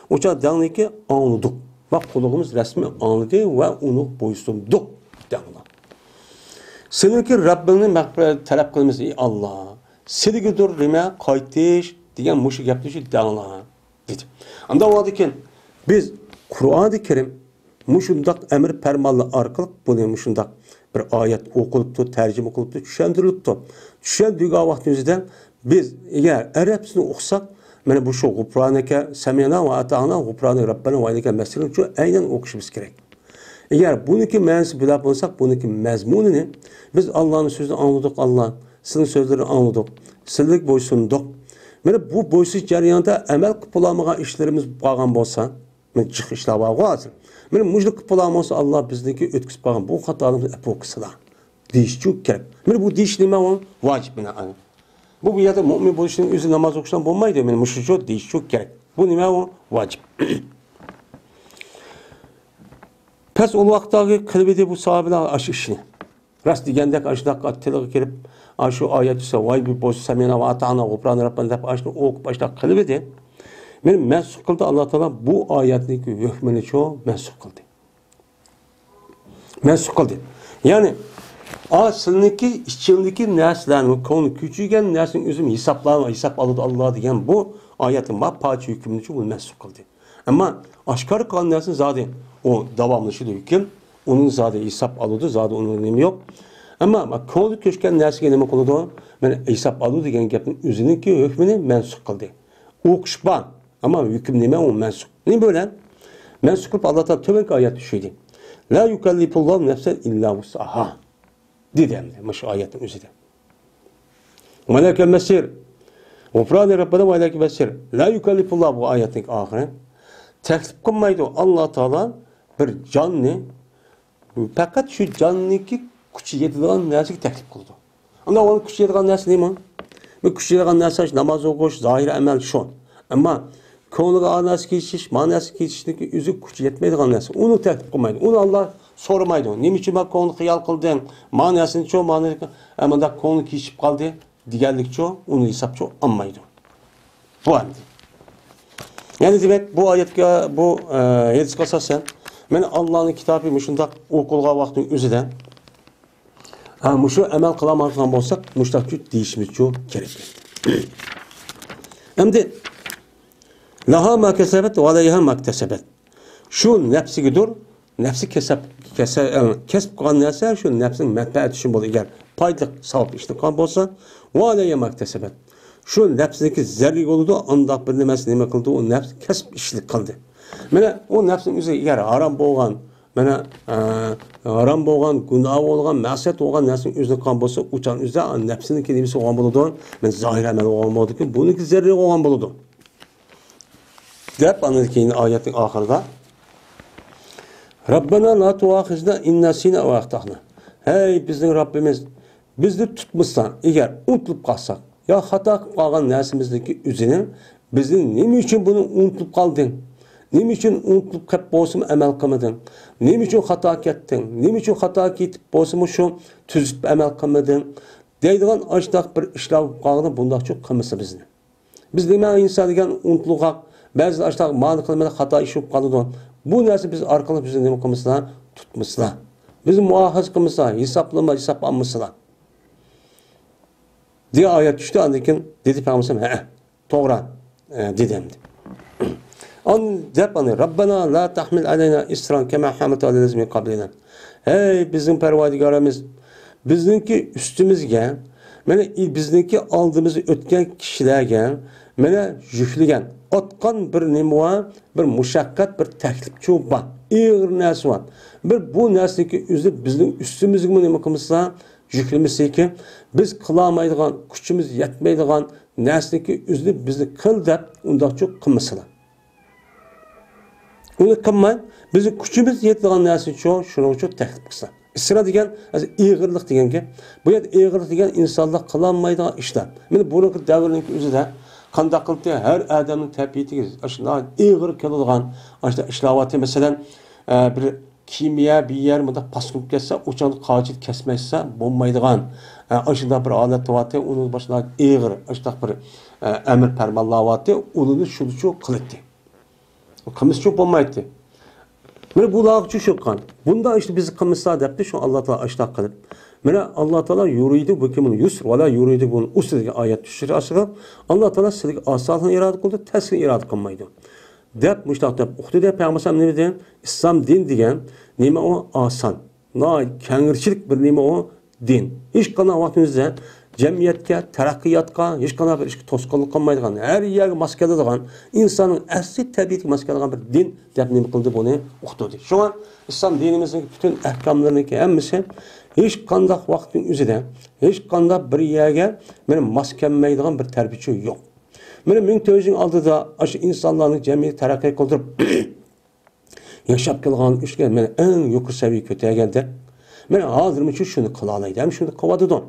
ئۇ چاغ دەڭلىكى ئاڭلىدۇق. ۋە قۇلىقىمىز رەسمىي ئاڭلىدى ۋە ئۇنى بويسۇندۇق دەڭلار. سېنىڭكى رەببىڭنى مەغپىرەت تەلەپ قىلىمىز، ئى ئاللا. سىلىگىدۇر نېمە؟ قايتىش دېگەن مۇشۇ گەپنى شۇ دەڭلار، دېدى. ئانداق بولغاندىكىن بىز قۇرئانى كەرىم مۇشۇنداق ئەمر پەرمانلار ئارقىلىق بۇنى مۇشۇنداق بىر ئايەت ئوقۇلۇپتۇ، تەرجىمە قىلىپتۇ، چۈشەندۈرۈلۈپتۇ. چۈشەندۈرگەن ۋاقتىمىزدا بىز ئەگەر ئەرەبچىسىنى ئوقۇساق، مانا بۇ شۇ غۇپرانەكە سەمىئنا ۋە ئەتەئنا غۇپرانەك رەببەنا ۋە ئىلەيكەل مەسىرنى شۇ ئەينەن ئوقۇشىمىز كېرەك. ئەگەر بۇنىڭكى مەنىسىنى بىلەلمىسەك، بۇنىڭكى مەزمۇنىنى، بىز ئاللانىڭ سۆزىنى ئاڭلىدۇق، ئاللا، سىزنىڭ سۆزلىرىنى ئاڭلىدۇق، سىلىگە بويسۇندۇق. مانا بۇ بويسۇنۇش جەريانىدا ئەمەل قىلىپ بولالمىغان ئىشلىرىمىز بولغان بولسا، مانا جىق ئىشلار بارغۇ ھازىر. مانا مۇشۇنى قىلىپ بولالمىسا، ئاللا بىزنىڭكى ئۆتكۈزۈپ قالغان بۇ خاتالىرىمىزنى ئەپۇ قىلسىلا، دېيىشچۇ كېرەك. مانا بۇ دېيىش نېمە ئۇ؟ ۋاجىپ مانا. بۇ، بۇ يەردە مۇئمىن بولۇشنىڭ ئۆزى ناماز ئوقۇشلا بولمايدۇ. مانا مۇشۇچۇ دېيىشچۇ كېرەك. بۇ نېمە ئۇ؟ ۋاجىپ. پەس ئۇ ۋاقىتتاغى قىلىۋىدى بۇ ساھابىلەر ئاشۇ ئىشنى. راست دېگەندەك ئاشۇنداق تىلغا كىرىپ، ئاشۇ ئايەت چۈشسە، ۋاي بۇ بولسا سەمىئنا ۋە ئەتەئنا غۇپرانەك رەببەنا دەپ ئاشۇنى ئوقۇپ ئاشۇنداق قىلىۋىدى. مانا مەنسۇخ قىلدى ئاللا تائالا بۇ ئايەتنىڭكى ھۆكمىنىچۇ مەنسۇخ قىلدى. مەنسۇخ قىلدى. يەنى، ئا، سىلىنىڭكى ئىچىڭدىكى نەرسىلەرنى، كۆڭلى كۆچۈرگەن نەرسىنىڭ ئۆزىنى ھېسابلا-، ھېساب ئالىدۇ ئاللا دېگەن بۇ ئايەتنىڭ ما پارچە ھۆكمىنىچۇ بۇ مەنسۇخ قىلدى. ئەمما ئاشكارا قىلغان نەرسىنى زادى ئۇ داۋاملىشىدۇ ھۆكۈم. ئۇنىڭ زادى ھېساب ئالىدۇ، زادى ئۇنىڭ نېمە يوق. ئەمما كۆڭلى كۆچكەن نەرسىگە نېمە قىلىدۇ؟ مانا ھېساب ئالىدۇ دېگەن گەپنىڭ ئۆزىنىڭكى ھۆكمىنى مەنسۇخ قىلدى. ئوقۇش بار، ئەمما ھۆكۈم نېمە؟ ئۇ مەنسۇخ. نېمە بىلەن؟ مەنسۇخ قىلىپ، ئاللا تائالا تۆۋەنكى ئايەت چۈشۈردى. لا يۇكەللىفۇللاھۇ نەفسەن ئىللا ۋۇسئەھا، دېدى ئەمدى مۇشۇ ئايەتنىڭ ئۆزىدە. ۋەلەيكەل مەسىر. غۇپرانى رەببىنا ۋەلەيكەل مەسىر. لا يۇكەللىفۇللاھ، بۇ ئايەتنىڭ ئاخىرى. تەكلىپ قىلمايدۇ ئاللا تائالا بىر جاننى، پەقەت شۇ جاننىڭكى كۈچى يېتىدىغان نەرسىگە تەكلىپ قىلىدۇ. ئاندىن ئۇنىڭ كۈچى يېتىدىغان نەرسە نېمە؟ بۇ كۈچى يېتىدىغان نەرسە ناماز ئوقۇش، زاھىر ئەمەل شۇ. ئەمما كۆڭلىگە ئا نەرسە كېچىش، ما نەرسە كېچىشنىڭكى ئۆزى كۈچى يەتمەيدىغان نەرسە. ئۇنى تەكلىپ قىلمايدۇ. ئۇنى ئاللا سورىمايدۇ. نېمە ئۈچۈن مانا كۆڭلى خىيال قىلدىڭ؟ ما نەرسىنىچۇ، ما نەرسە، ئە، مانداق كۆڭلى كېچىشىپ قالدى دېگەنلىكچۇ، ئۇنى ھېسابچۇ ئالمايدۇ. بۇ ئەمدى. يەنى دېمەك، بۇ ئايەتكە، بۇ، ئە، ھەدىسكە ئاساسەن، مانا ئاللانىڭ كىتابى مۇشۇنداق ئوقۇلغان ۋاقىتنىڭ ئۆزىدە، ھە، مۇشۇ ئەمەل قىلالمايدىغان بولساق، مۇشۇنداق دېيىشىمىزچۇ كېرەك. ئەمدى، لەھا ما كەسەبەت ۋە ئەلەيھا ما ئىكتەسەبەت. شۇ نەپسىگىدۇر، نەپسى كەسەپ، كەسە-، ئە، كەسىپ قىلغان نەرسە شۇ نەپسىنىڭ مەنپەئەتى ئۈچۈن بولىدۇ. ئەگەر پايدىلىق، ساۋاب ئىش قىلغان بولسا، ۋە ئەلەيھا ما ئىكتەسەبەت. شۇ نەپسىنىڭكى زەرىرى بولىدۇ، ئانداق بىر نېمىسى نېمە قىلدى، ئۇ نەپس كەسىپ ئىشلىك قىلدى. مانا ئۇ نەپسنىڭ ئۆزى ئەگەر ھارام بولغان، مانا، ئە، ھارام بولغان، گۇناھ بولغان، مەسىيەت بولغان نەرسىنىڭ ئۆزىنى قىلغان بولسا، ئۇ چاغ ئۆزىدە نەپسىنىڭكى نېمىسى بولغان بولىدۇ؟ مانا زاھىر ئەمەل بولغان بولىدۇكى، بۇنىڭكى زەرىرى بولغان بولىدۇ. دەپ، ئاندىن كېيىن ئايەتنىڭ ئاخىرىدا، رەببەنا لا تۇئاخىزنا ئىن نەسىينا ئەۋ ئەختەئنا. ھەي بىزنىڭ رەببىمىز، بىزنى تۇتمىسا، ئەگەر ئۇنتۇلۇپ قالساق، يا خاتا قىلىپ قالغان نەرسىمىزنىڭكى ئۆزىنى، بىزنى نېمە ئۈچۈن بۇنى ئۇنتۇلۇپ قالدىڭ؟ نېمە ئۈچۈن ئۇنتۇلۇپ قېلىپ بولسىمۇ ئەمەل قىلمىدىڭ؟ نېمە ئۈچۈن خاتا كەتتىڭ؟ نېمە ئۈچۈن خاتا كېتىپ بولسىمۇ شۇ تۈزۈپ ئەمەل قىلمىدىڭ؟ دەيدىغان ئاشۇنداق بىر ئىشلار بولۇپ قالغىنى بۇنداقچۇ قىلمىسا بىزنى. بىز نېمە ئىنسان دېگەن ئۇنتۇلغاق، بەزىدە ئاشۇنداق مانا قىلمىدى، خاتا ئىش بولۇپ قالىدۇ. بۇ نەرسە بىز ئارقىلىق بىزنى نېمە قىلمىسىلا، تۇتمىسىلا. بىزنى مۇئاخىزە قىلمىسىلا، ھېسابلىما، ھېساب ئالمىسىلا. دېگەن ئايەت چۈشتى، ئاندىن كېيىن دېدى پەيغەمبەر، ھەئە، توغرا، ئە، دېدى ئەمدى. ئان-، دەپ ئاندىن، رەببەنا لا تەھمىل ئەلەينا ئىسران كەما ھەمەلتەھۇ ئەلەللەزىنە مىن قەبلىنا. ھەي بىزنىڭ پەرۋەردىگارىمىز، بىزنىڭكى ئۈستىمىزگە، مانا، ئى، بىزنىڭكى ئالدىمىزدا ئۆتكەن كىشىلەرگە، مانا، يۈكلىگەن، ئاتقان بىر نېمە بار، بىر مۇشەققەت، بىر تەكلىپچۇ بار، ئېغىر نەرسە بار. بىر بۇ نەرسىنىڭكى ئۆزى بىزنىڭ ئۈستىمىزگىمۇ نېمە قىلمىسا، يۈكلىمىسىكى، بىز قىلالمايدىغان، كۈچىمىز يەتمەيدىغان نەرسىنىڭكى ئۆزىنى بىزنى قىل دەپ ئۇنداقچۇ قىلمىسىلا. ئۇنى قىلماي، بىزنىڭ كۈچىمىز يېتىدىغان نەرسىنىچۇ، شۇنىڭچۇ تەكلىپ قىلسا. ئىسرا دېگەن ئېغىرلىق دېگەن گەپ. بۇ يەردە ئېغىرلىق دېگەن ئىنسانلار قىلالمايدىغان ئىشلار. مانا بۇرۇنقى دەۋرنىڭكى ئۆزىدە قانداق قىلدى؟ ھەر ئادەمنىڭ تەبىئىتىگە ئاشۇنداق ئېغىر كېلىدىغان ئاشۇنداق ئىشلار بارتى. مەسىلەن، ئە، بىر كىميە بىر يەر مۇنداق پاسكىلىپ كەتسە، ئۇ چاغدا قاچىدا كەسمەيسە بولمايدىغان، ئە، ئاشۇنداق بىر ھالەت بارتى. ئۇنى باشلاپ ئېغىر ئاشۇنداق بىر، ئە، ئەمر پەرمانلار بارتى. ئۇنى شۇنىچۇ قىلاتتى. قىلمىسىچۇ بولمايتتى. مانا بۇلارغىچۇ شۇ قىلغان. بۇنداق ئىشنى بىز قىلمىسا دەپتۇ، شۇ ئاللا تائالا ئاشۇنداق قىلىپ. مانا ئاللا تائالا يۇرىدۇ بىكۇمۇل يۇسر ۋە لا يۇرىدۇ بىكۇمۇل ئۇسر دېگەن ئايەت چۈشتى ئاشۇنداق. ئاللا تائالا سىلەرگە ئاسانلىقنى ئىرادە قىلىدۇ، تەسكىننى ئىرادە قىلمايدۇ. دەپ مۇشۇنداق دەپ ئۇقتى دەپ پەيغەمبەر ئەلەيھىسسالام نېمە دېگەن؟ ئىسلام دىن دېگەن نېمە ئۇ؟ ئاسان. ناھايىتى كەڭرىچىلىك بىر نېمە ئۇ؟ دىن. ھېچقانداق ۋاقىتنىڭ ئۆزىدە جەمئىيەتكە، تەرەققىياتقا ھېچقانداق بىر ئىشقا توسقۇنلۇق قىلمايدىغان، ھەر يەرگە ماس كېلىدىغان، ئىنساننىڭ ئەسلى تەبىئىتىگە ماس كېلىدىغان بىر دىن دەپ نېمە قىلدى؟ بۇنى ئۇقتۇردى. شۇڭا ئىسلام دىنىمىزنىڭ پۈتۈن ئەھكاملىرىنىڭكى ھەممىسى ھېچقانداق ۋاقىتنىڭ ئۆزىدە ھېچقانداق بىر يەرگە مانا ماس كەلمەيدىغان بىر تەربىيىچۇ يوق. مانا مىڭ تۆت يۈز يىل ئالدىدا ئاشۇ ئىنسانلارنىڭ جەمئىيىتى تەرەققىي قىلدۇرۇپ، ياشاپ كەلگەن ئۈچكە مانا ئەڭ يۇقىرى سەۋىيەگە كۆتەرگەندەك، مانا ھازىرمۇچۇ شۇنى قىلالايدۇ، ھەم شۇنى قىلىۋاتىدۇ.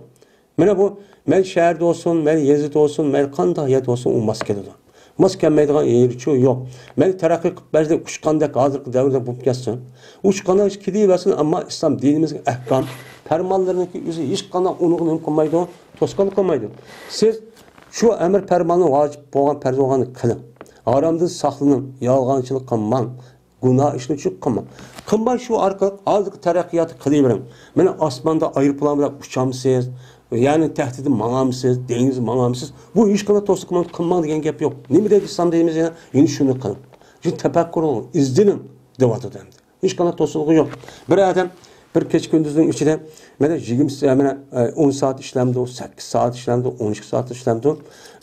مانا بۇ مەيلى شەھەردە بولسۇن، مەيلى يېزىدا بولسۇن، مەيلى قانداق يەردە بولسۇن، ئۇ ماس كېلىدۇ. ماس كەلمەيدىغان يېرىچۇ يوق. مەيلى تەرەققىي قىلىپ بەزىدە ئۇچقاندەك ھازىرقى دەۋردە بولۇپ كەتسۇن. ئۇچقاندەك كېلىۋەرسۇن، ئەمما ئىسلام دىنىمىزنىڭ ئەھكام، پەرمانلىرىنىڭكى ئۆزى ھېچقانداق ئۇنىڭغا نېمە قىلمايدۇ، توسقۇنلۇق قىلمايدۇ. سىز شۇ ئەمر پەرماننى ۋاجىپ بولغان، پەرز بولغاننى قىلىڭ. ھارامدىن ساقلىنىڭ، يالغانچىلىق قىلماڭ. گۇناھ ئىشنى چۈ قىلماڭ. قىلماي شۇ ئارقىلىق ھازىرقى تەرەققىياتنى قىلىۋېرىڭ. مانا ئاسماندا ئايروپىلان بىلەن ئۇچامسىز، يەرنىڭ تەھتىدە ماڭامسىز، دېڭىزدا ماڭامسىز؟ بۇ ھېچقانداق توسۇق قىلماڭ، قىلماڭ دېگەن گەپ يوق. نېمە دەيدۇ ئىسلام دىنىمىز يەنە؟ يەنە شۇنى قىلىڭ. شۇ تەپەككۇر قىلىڭ، ئىزدىنىڭ دەۋاتىدۇ ئەمدى. ھېچقانداق توسۇقلۇقى يوق. بىر ئادەم بىر كېچە كۈندۈزنىڭ ئىچىدە مانا يىگىرمە، مانا، ئە، ئون سائەت ئىشلەمدۇ، سەككىز سائەت ئىشلەمدۇ، ئون ئىككى سائەت ئىشلەمدۇ.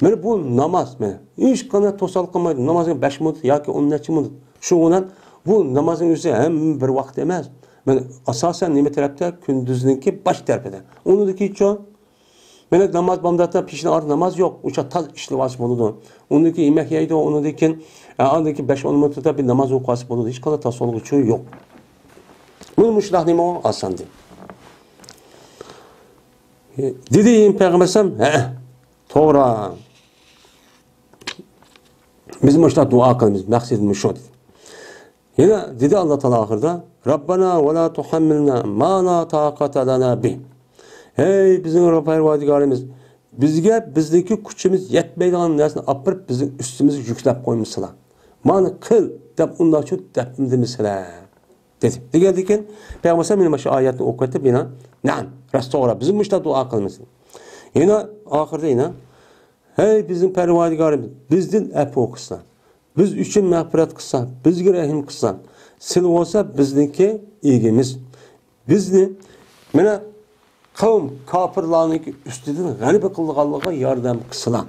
مانا بۇ ناماز، مانا ھېچقانداق توسالغۇ قىلمايدۇ. نامازنىڭ بەش مىنۇت ياكى ئون نەچچە مىنۇت. شۇ بىلەن بۇ نامازنىڭ ئۆزى ھەم بىر ۋاقىت ئەمەس. مانا ئاساسەن نېمە تەرەپتە؟ كۈندۈزنىڭكى باش تەرىپىدە. ئۇنىڭدىن كېيىنچۇ؟ مانا ناماز بامداتتا پېشىنى ئارا ناماز يوق. ئۇ چاغ تاز ئىشلىۋالسا بولىدۇ. ئۇنىڭدىن كېيىن يېمەك يەيدۇ، ئۇنىڭدىن كېيىن، ئە، ئاندىن كېيىن بەش ئون مىنۇتتا بىر ناماز ئوقۇۋالسا بولىدۇ. ھېچقانداق توسالغۇچى يوق. مانا مۇشۇنداق نېمە ئۇ ئاسان دېدى. دېدى پەيغەمبەر ئەلەيھىسسالام، ھە، توغرا. بىز مۇشۇنداق دۇئا قىلىمىز، مەقسىتىمىز شۇ دېدى. يەنە دېدى ئاللا تائالا ئاخىرىدا، رەببەنا ۋە لا تۇھەممىلنا ما لا تاقەتە لەنا بىھ. ھەي بىزنىڭ پەرۋەردىگارىمىز، بىزگە بىزنىڭكى كۈچىمىز يەتمەيدىغان نەرسىنى ئاپىرىپ بىزنىڭ ئۈستىمىزگە يۈكلەپ قويمىسىلا. مانا قىل دەپ ئۇنداقچۇ دەپمىدىمىسىلە؟ دېدى. دېگەندىن كېيىن پەيغەمبەر ئەلەيھىسسالام يەنە مانا شۇ ئايەتنى ئوقۇۋېتىپ يەنە، نەئەم، راست توغرا، بىز مۇشۇنداق دۇئا قىلىمىز. يەنە ئاخىرىدا يەنە، ھەي بىزنىڭ پەرۋەردىگارىمىز، بىزدىن ئەپۇ قىلسىلا. بىز ئۈچۈن مەغپىرەت قىلسا، بىزگە رەھىم قىلسا، سىلى بولسا بىزنىڭكى ئىگىمىز. بىزنى مانا قەۋم كاپىرلارنىڭكى ئۈستىدىن غەلىبە قىلىدىغانلىقىغا ياردەم قىلسىلا.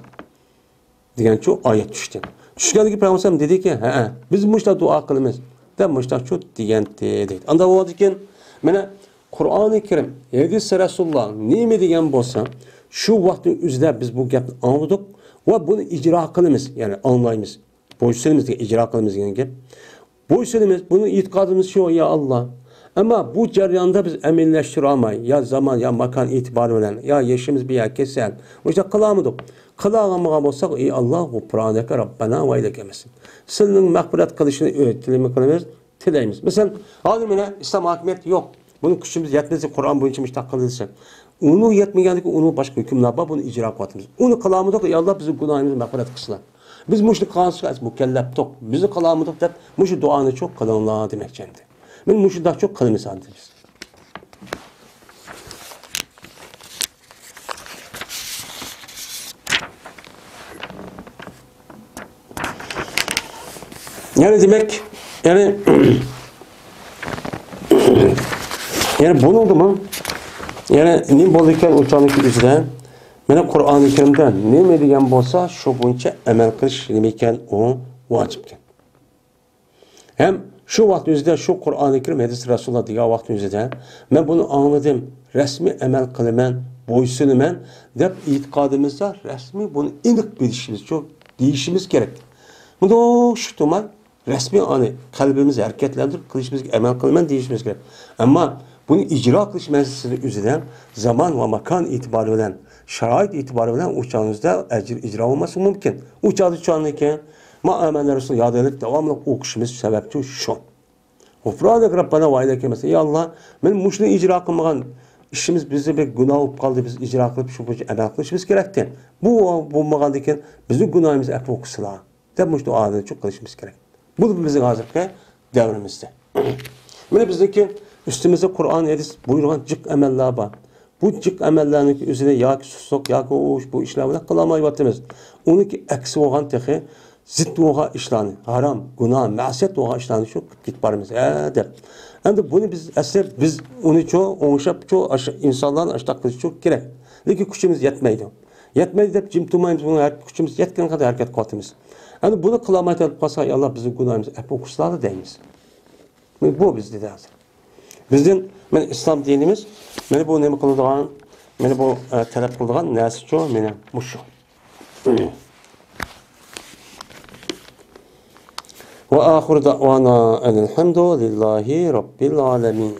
دېگەنچۇ ئايەت چۈشتى. چۈشكەندىن كېيىن پەيغەمبەر دېدىكى، ھەئە، بىز مۇشۇنداق دۇئا قىلىمىز دەپ مۇشۇنداقچۇ دېگەنتى دەيدۇ. ئانداق بولغاندىكىن مانا قۇرئانى كەرىم، ھەدىس رەسۇلۇللا نېمە دېگەن بولسا، شۇ ۋاقىتنىڭ ئۆزىدە بىز بۇ گەپنى ئاڭلىدۇق ۋە بۇنى ئىجرا قىلىمىز، يەنى ئاڭلايمىز. بويسۇنىمىز دېگەن، ئىجرا قىلىمىز دېگەن گەپ. بويسۇنىمىز، بۇنى ئېتىقادىمىز شۇ، يا ئاللا. ئەمما بۇ جەرياندا بىز ئەمەلىيلەشتۈرەلمەي، يا زامان، يا ماكان ئېتىبارى بىلەن، يا يېشىمىز بىر يا كېسەل، مۇشۇنداق قىلالمىدۇق. قىلالمىغان بولساق، ئى ئاللا، غۇپرانەكە رەببەنا ۋە ئىلەيكە مەسىر. سىلىنىڭ مەغپىرەت قىلىشىنى ئۆ-، تىلىمە قىلىمىز، تىلەيمىز. مەسىلەن، ھازىر مانا ئىسلام ھاكىمىيەت يوق. بۇنىڭ كۈچىمىز يەتمىسە، قۇرئان بويىچە مۇشۇنداق قىل دېسە. ئۇنىڭ يەتمىگەندىكىن ئۇنىڭ باشقا ھۆكۈملەر بار، بۇنى ئىجرا قىلىۋاتىمىز. ئۇنى قىلالمىدۇق، يا ئاللا، بىزنىڭ گۇناھىمىزنى مەغپىرەت قىلسىلا. بىز مۇشۇنى قىلغانسىز مۇكەللەپتۇق، بىزنى قىلالمىدۇق دەپ مۇشۇ دۇئانى چوق قىلىڭلار دېمەكچى ئەمدى. مانا مۇشۇنداقچۇ قىلىمىز ئەمدى بىز. يەنى دېمەك، يەنى، يەنى بۇنىڭدىمۇ، يەنى نېمە بولىدىكەن ئۇ چاغنىڭكى ئۆزىدە؟ مانا قۇرئانى كەرىمدە نېمە دېگەن بولسا، شۇ بويىچە ئەمەل قىلىش نېمە ئىكەن، ئۇ ۋاجىپكەن. ھەم شۇ ۋاقىت ئۆزىدە شۇ قۇرئانى كەرىم، ھەدىس رەسۇلۇللا دېگەن ۋاقىت ئۆزىدە، مەن بۇنى ئاڭلىدىم، رەسمىي ئەمەل قىلىمەن، بويسۇنىمەن دەپ ئېتىقادىمىزدا رەسمىي بۇنى ئېنىق بىلىشىمىز، شۇ دېيىشىمىز كېرەك. مۇنداق شۇ تۇمار رەسمىي ئانى قەلبىمىزنى ھەرىكەتلەندۈرۈپ قىلىشىمىزگە، ئەمەل قىلىمەن دېيىشىمىز كېرەك. ئەمما بۇنى ئىجرا قىلىش مەسىلىسىنىڭ ئۆزىدە زامان ۋە ماكان ئېتىبارى بىلەن، شارائىت ئېتىبارى بىلەن ئۇ چاغىمىزدا ئەجىر ئىجرا بولماسلىقى مۇمكىن. ئۇ چاغدا چۈشەندىكى، ما ئامەنە رۇسۇل يادىلىك داۋاملىق ئوقۇشىمىز سەۋەبچۇ شۇ. غۇپرانەك رەببەنا ۋە ئىلەيكە مەسىر. يا ئاللا، مەن مۇشۇنى ئىجرا قىلمىغان، ئىشىمىز بىزدە بىر گۇناھ بولۇپ قالدى، بىز ئىجرا قىلىپ شۇ بويىچە ئەمەل قىلىشىمىز كېرەكتى. بۇ بولمىغاندىكىن بىزنىڭ گۇناھىمىزنى ئەپۇ قىلسىلا دەپ مۇشۇ دۇئانى چوق قىلىشىمىز كېرەك. بۇ بىزنىڭ ھازىرقى دەۋرىمىزدە. مانا بىزنىڭكى ئۈستىمىزدە قۇرئان، ھەدىس بۇيرۇغان جىق ئەمەللەر بار. بۇ جىق ئەمەللەرنىڭكى ئۆزىنى ياكى سۇسلۇق، ياكى ئۇ، بۇ ئىشلار بىلەن قىلالمايۋاتىمىز. ئۇنىڭكى ئەكسى بولغان تېخى زىت بولغان ئىشلارنى، ھارام، گۇناھ، مەسىيەت بولغان ئىشلارنى شۇ قىلىپ كېتىپ بارىمىز، ھە، دەپ. ئەمدى بۇنى بىز ئەسلى بىز ئۇنى چۇ، ئوڭشاپ چۇ، ئاشۇ ئىنسانلارنى ئاشۇنداق قىلىش چۇ كېرەك. لېكىن كۈچىمىز يەتمەيدۇ. يەتمەيدۇ دەپ جىم تۇرمايمىز، بۇنى ھەر كۈچىمىز يەتكەن قەدەر ھەرىكەت قىلىۋاتىمىز. ئەمدى بۇنى قىلالماي قالساق، يا ئاللا، بىزنىڭ گۇناھىمىزنى ئەپۇ قىلسىلا دەيمىز. بۇ بىز دېدى ھازىر. بىزدىن، مانا ئىسلام دىنىمىز، مانا بۇ نېمە قىلىدىغان، مانا بۇ، ئە، تەلەپ قىلىدىغان نەرسىچۇ، مانا مۇشۇ. وآخر دعوانا أن الحمد لله رب العالمين.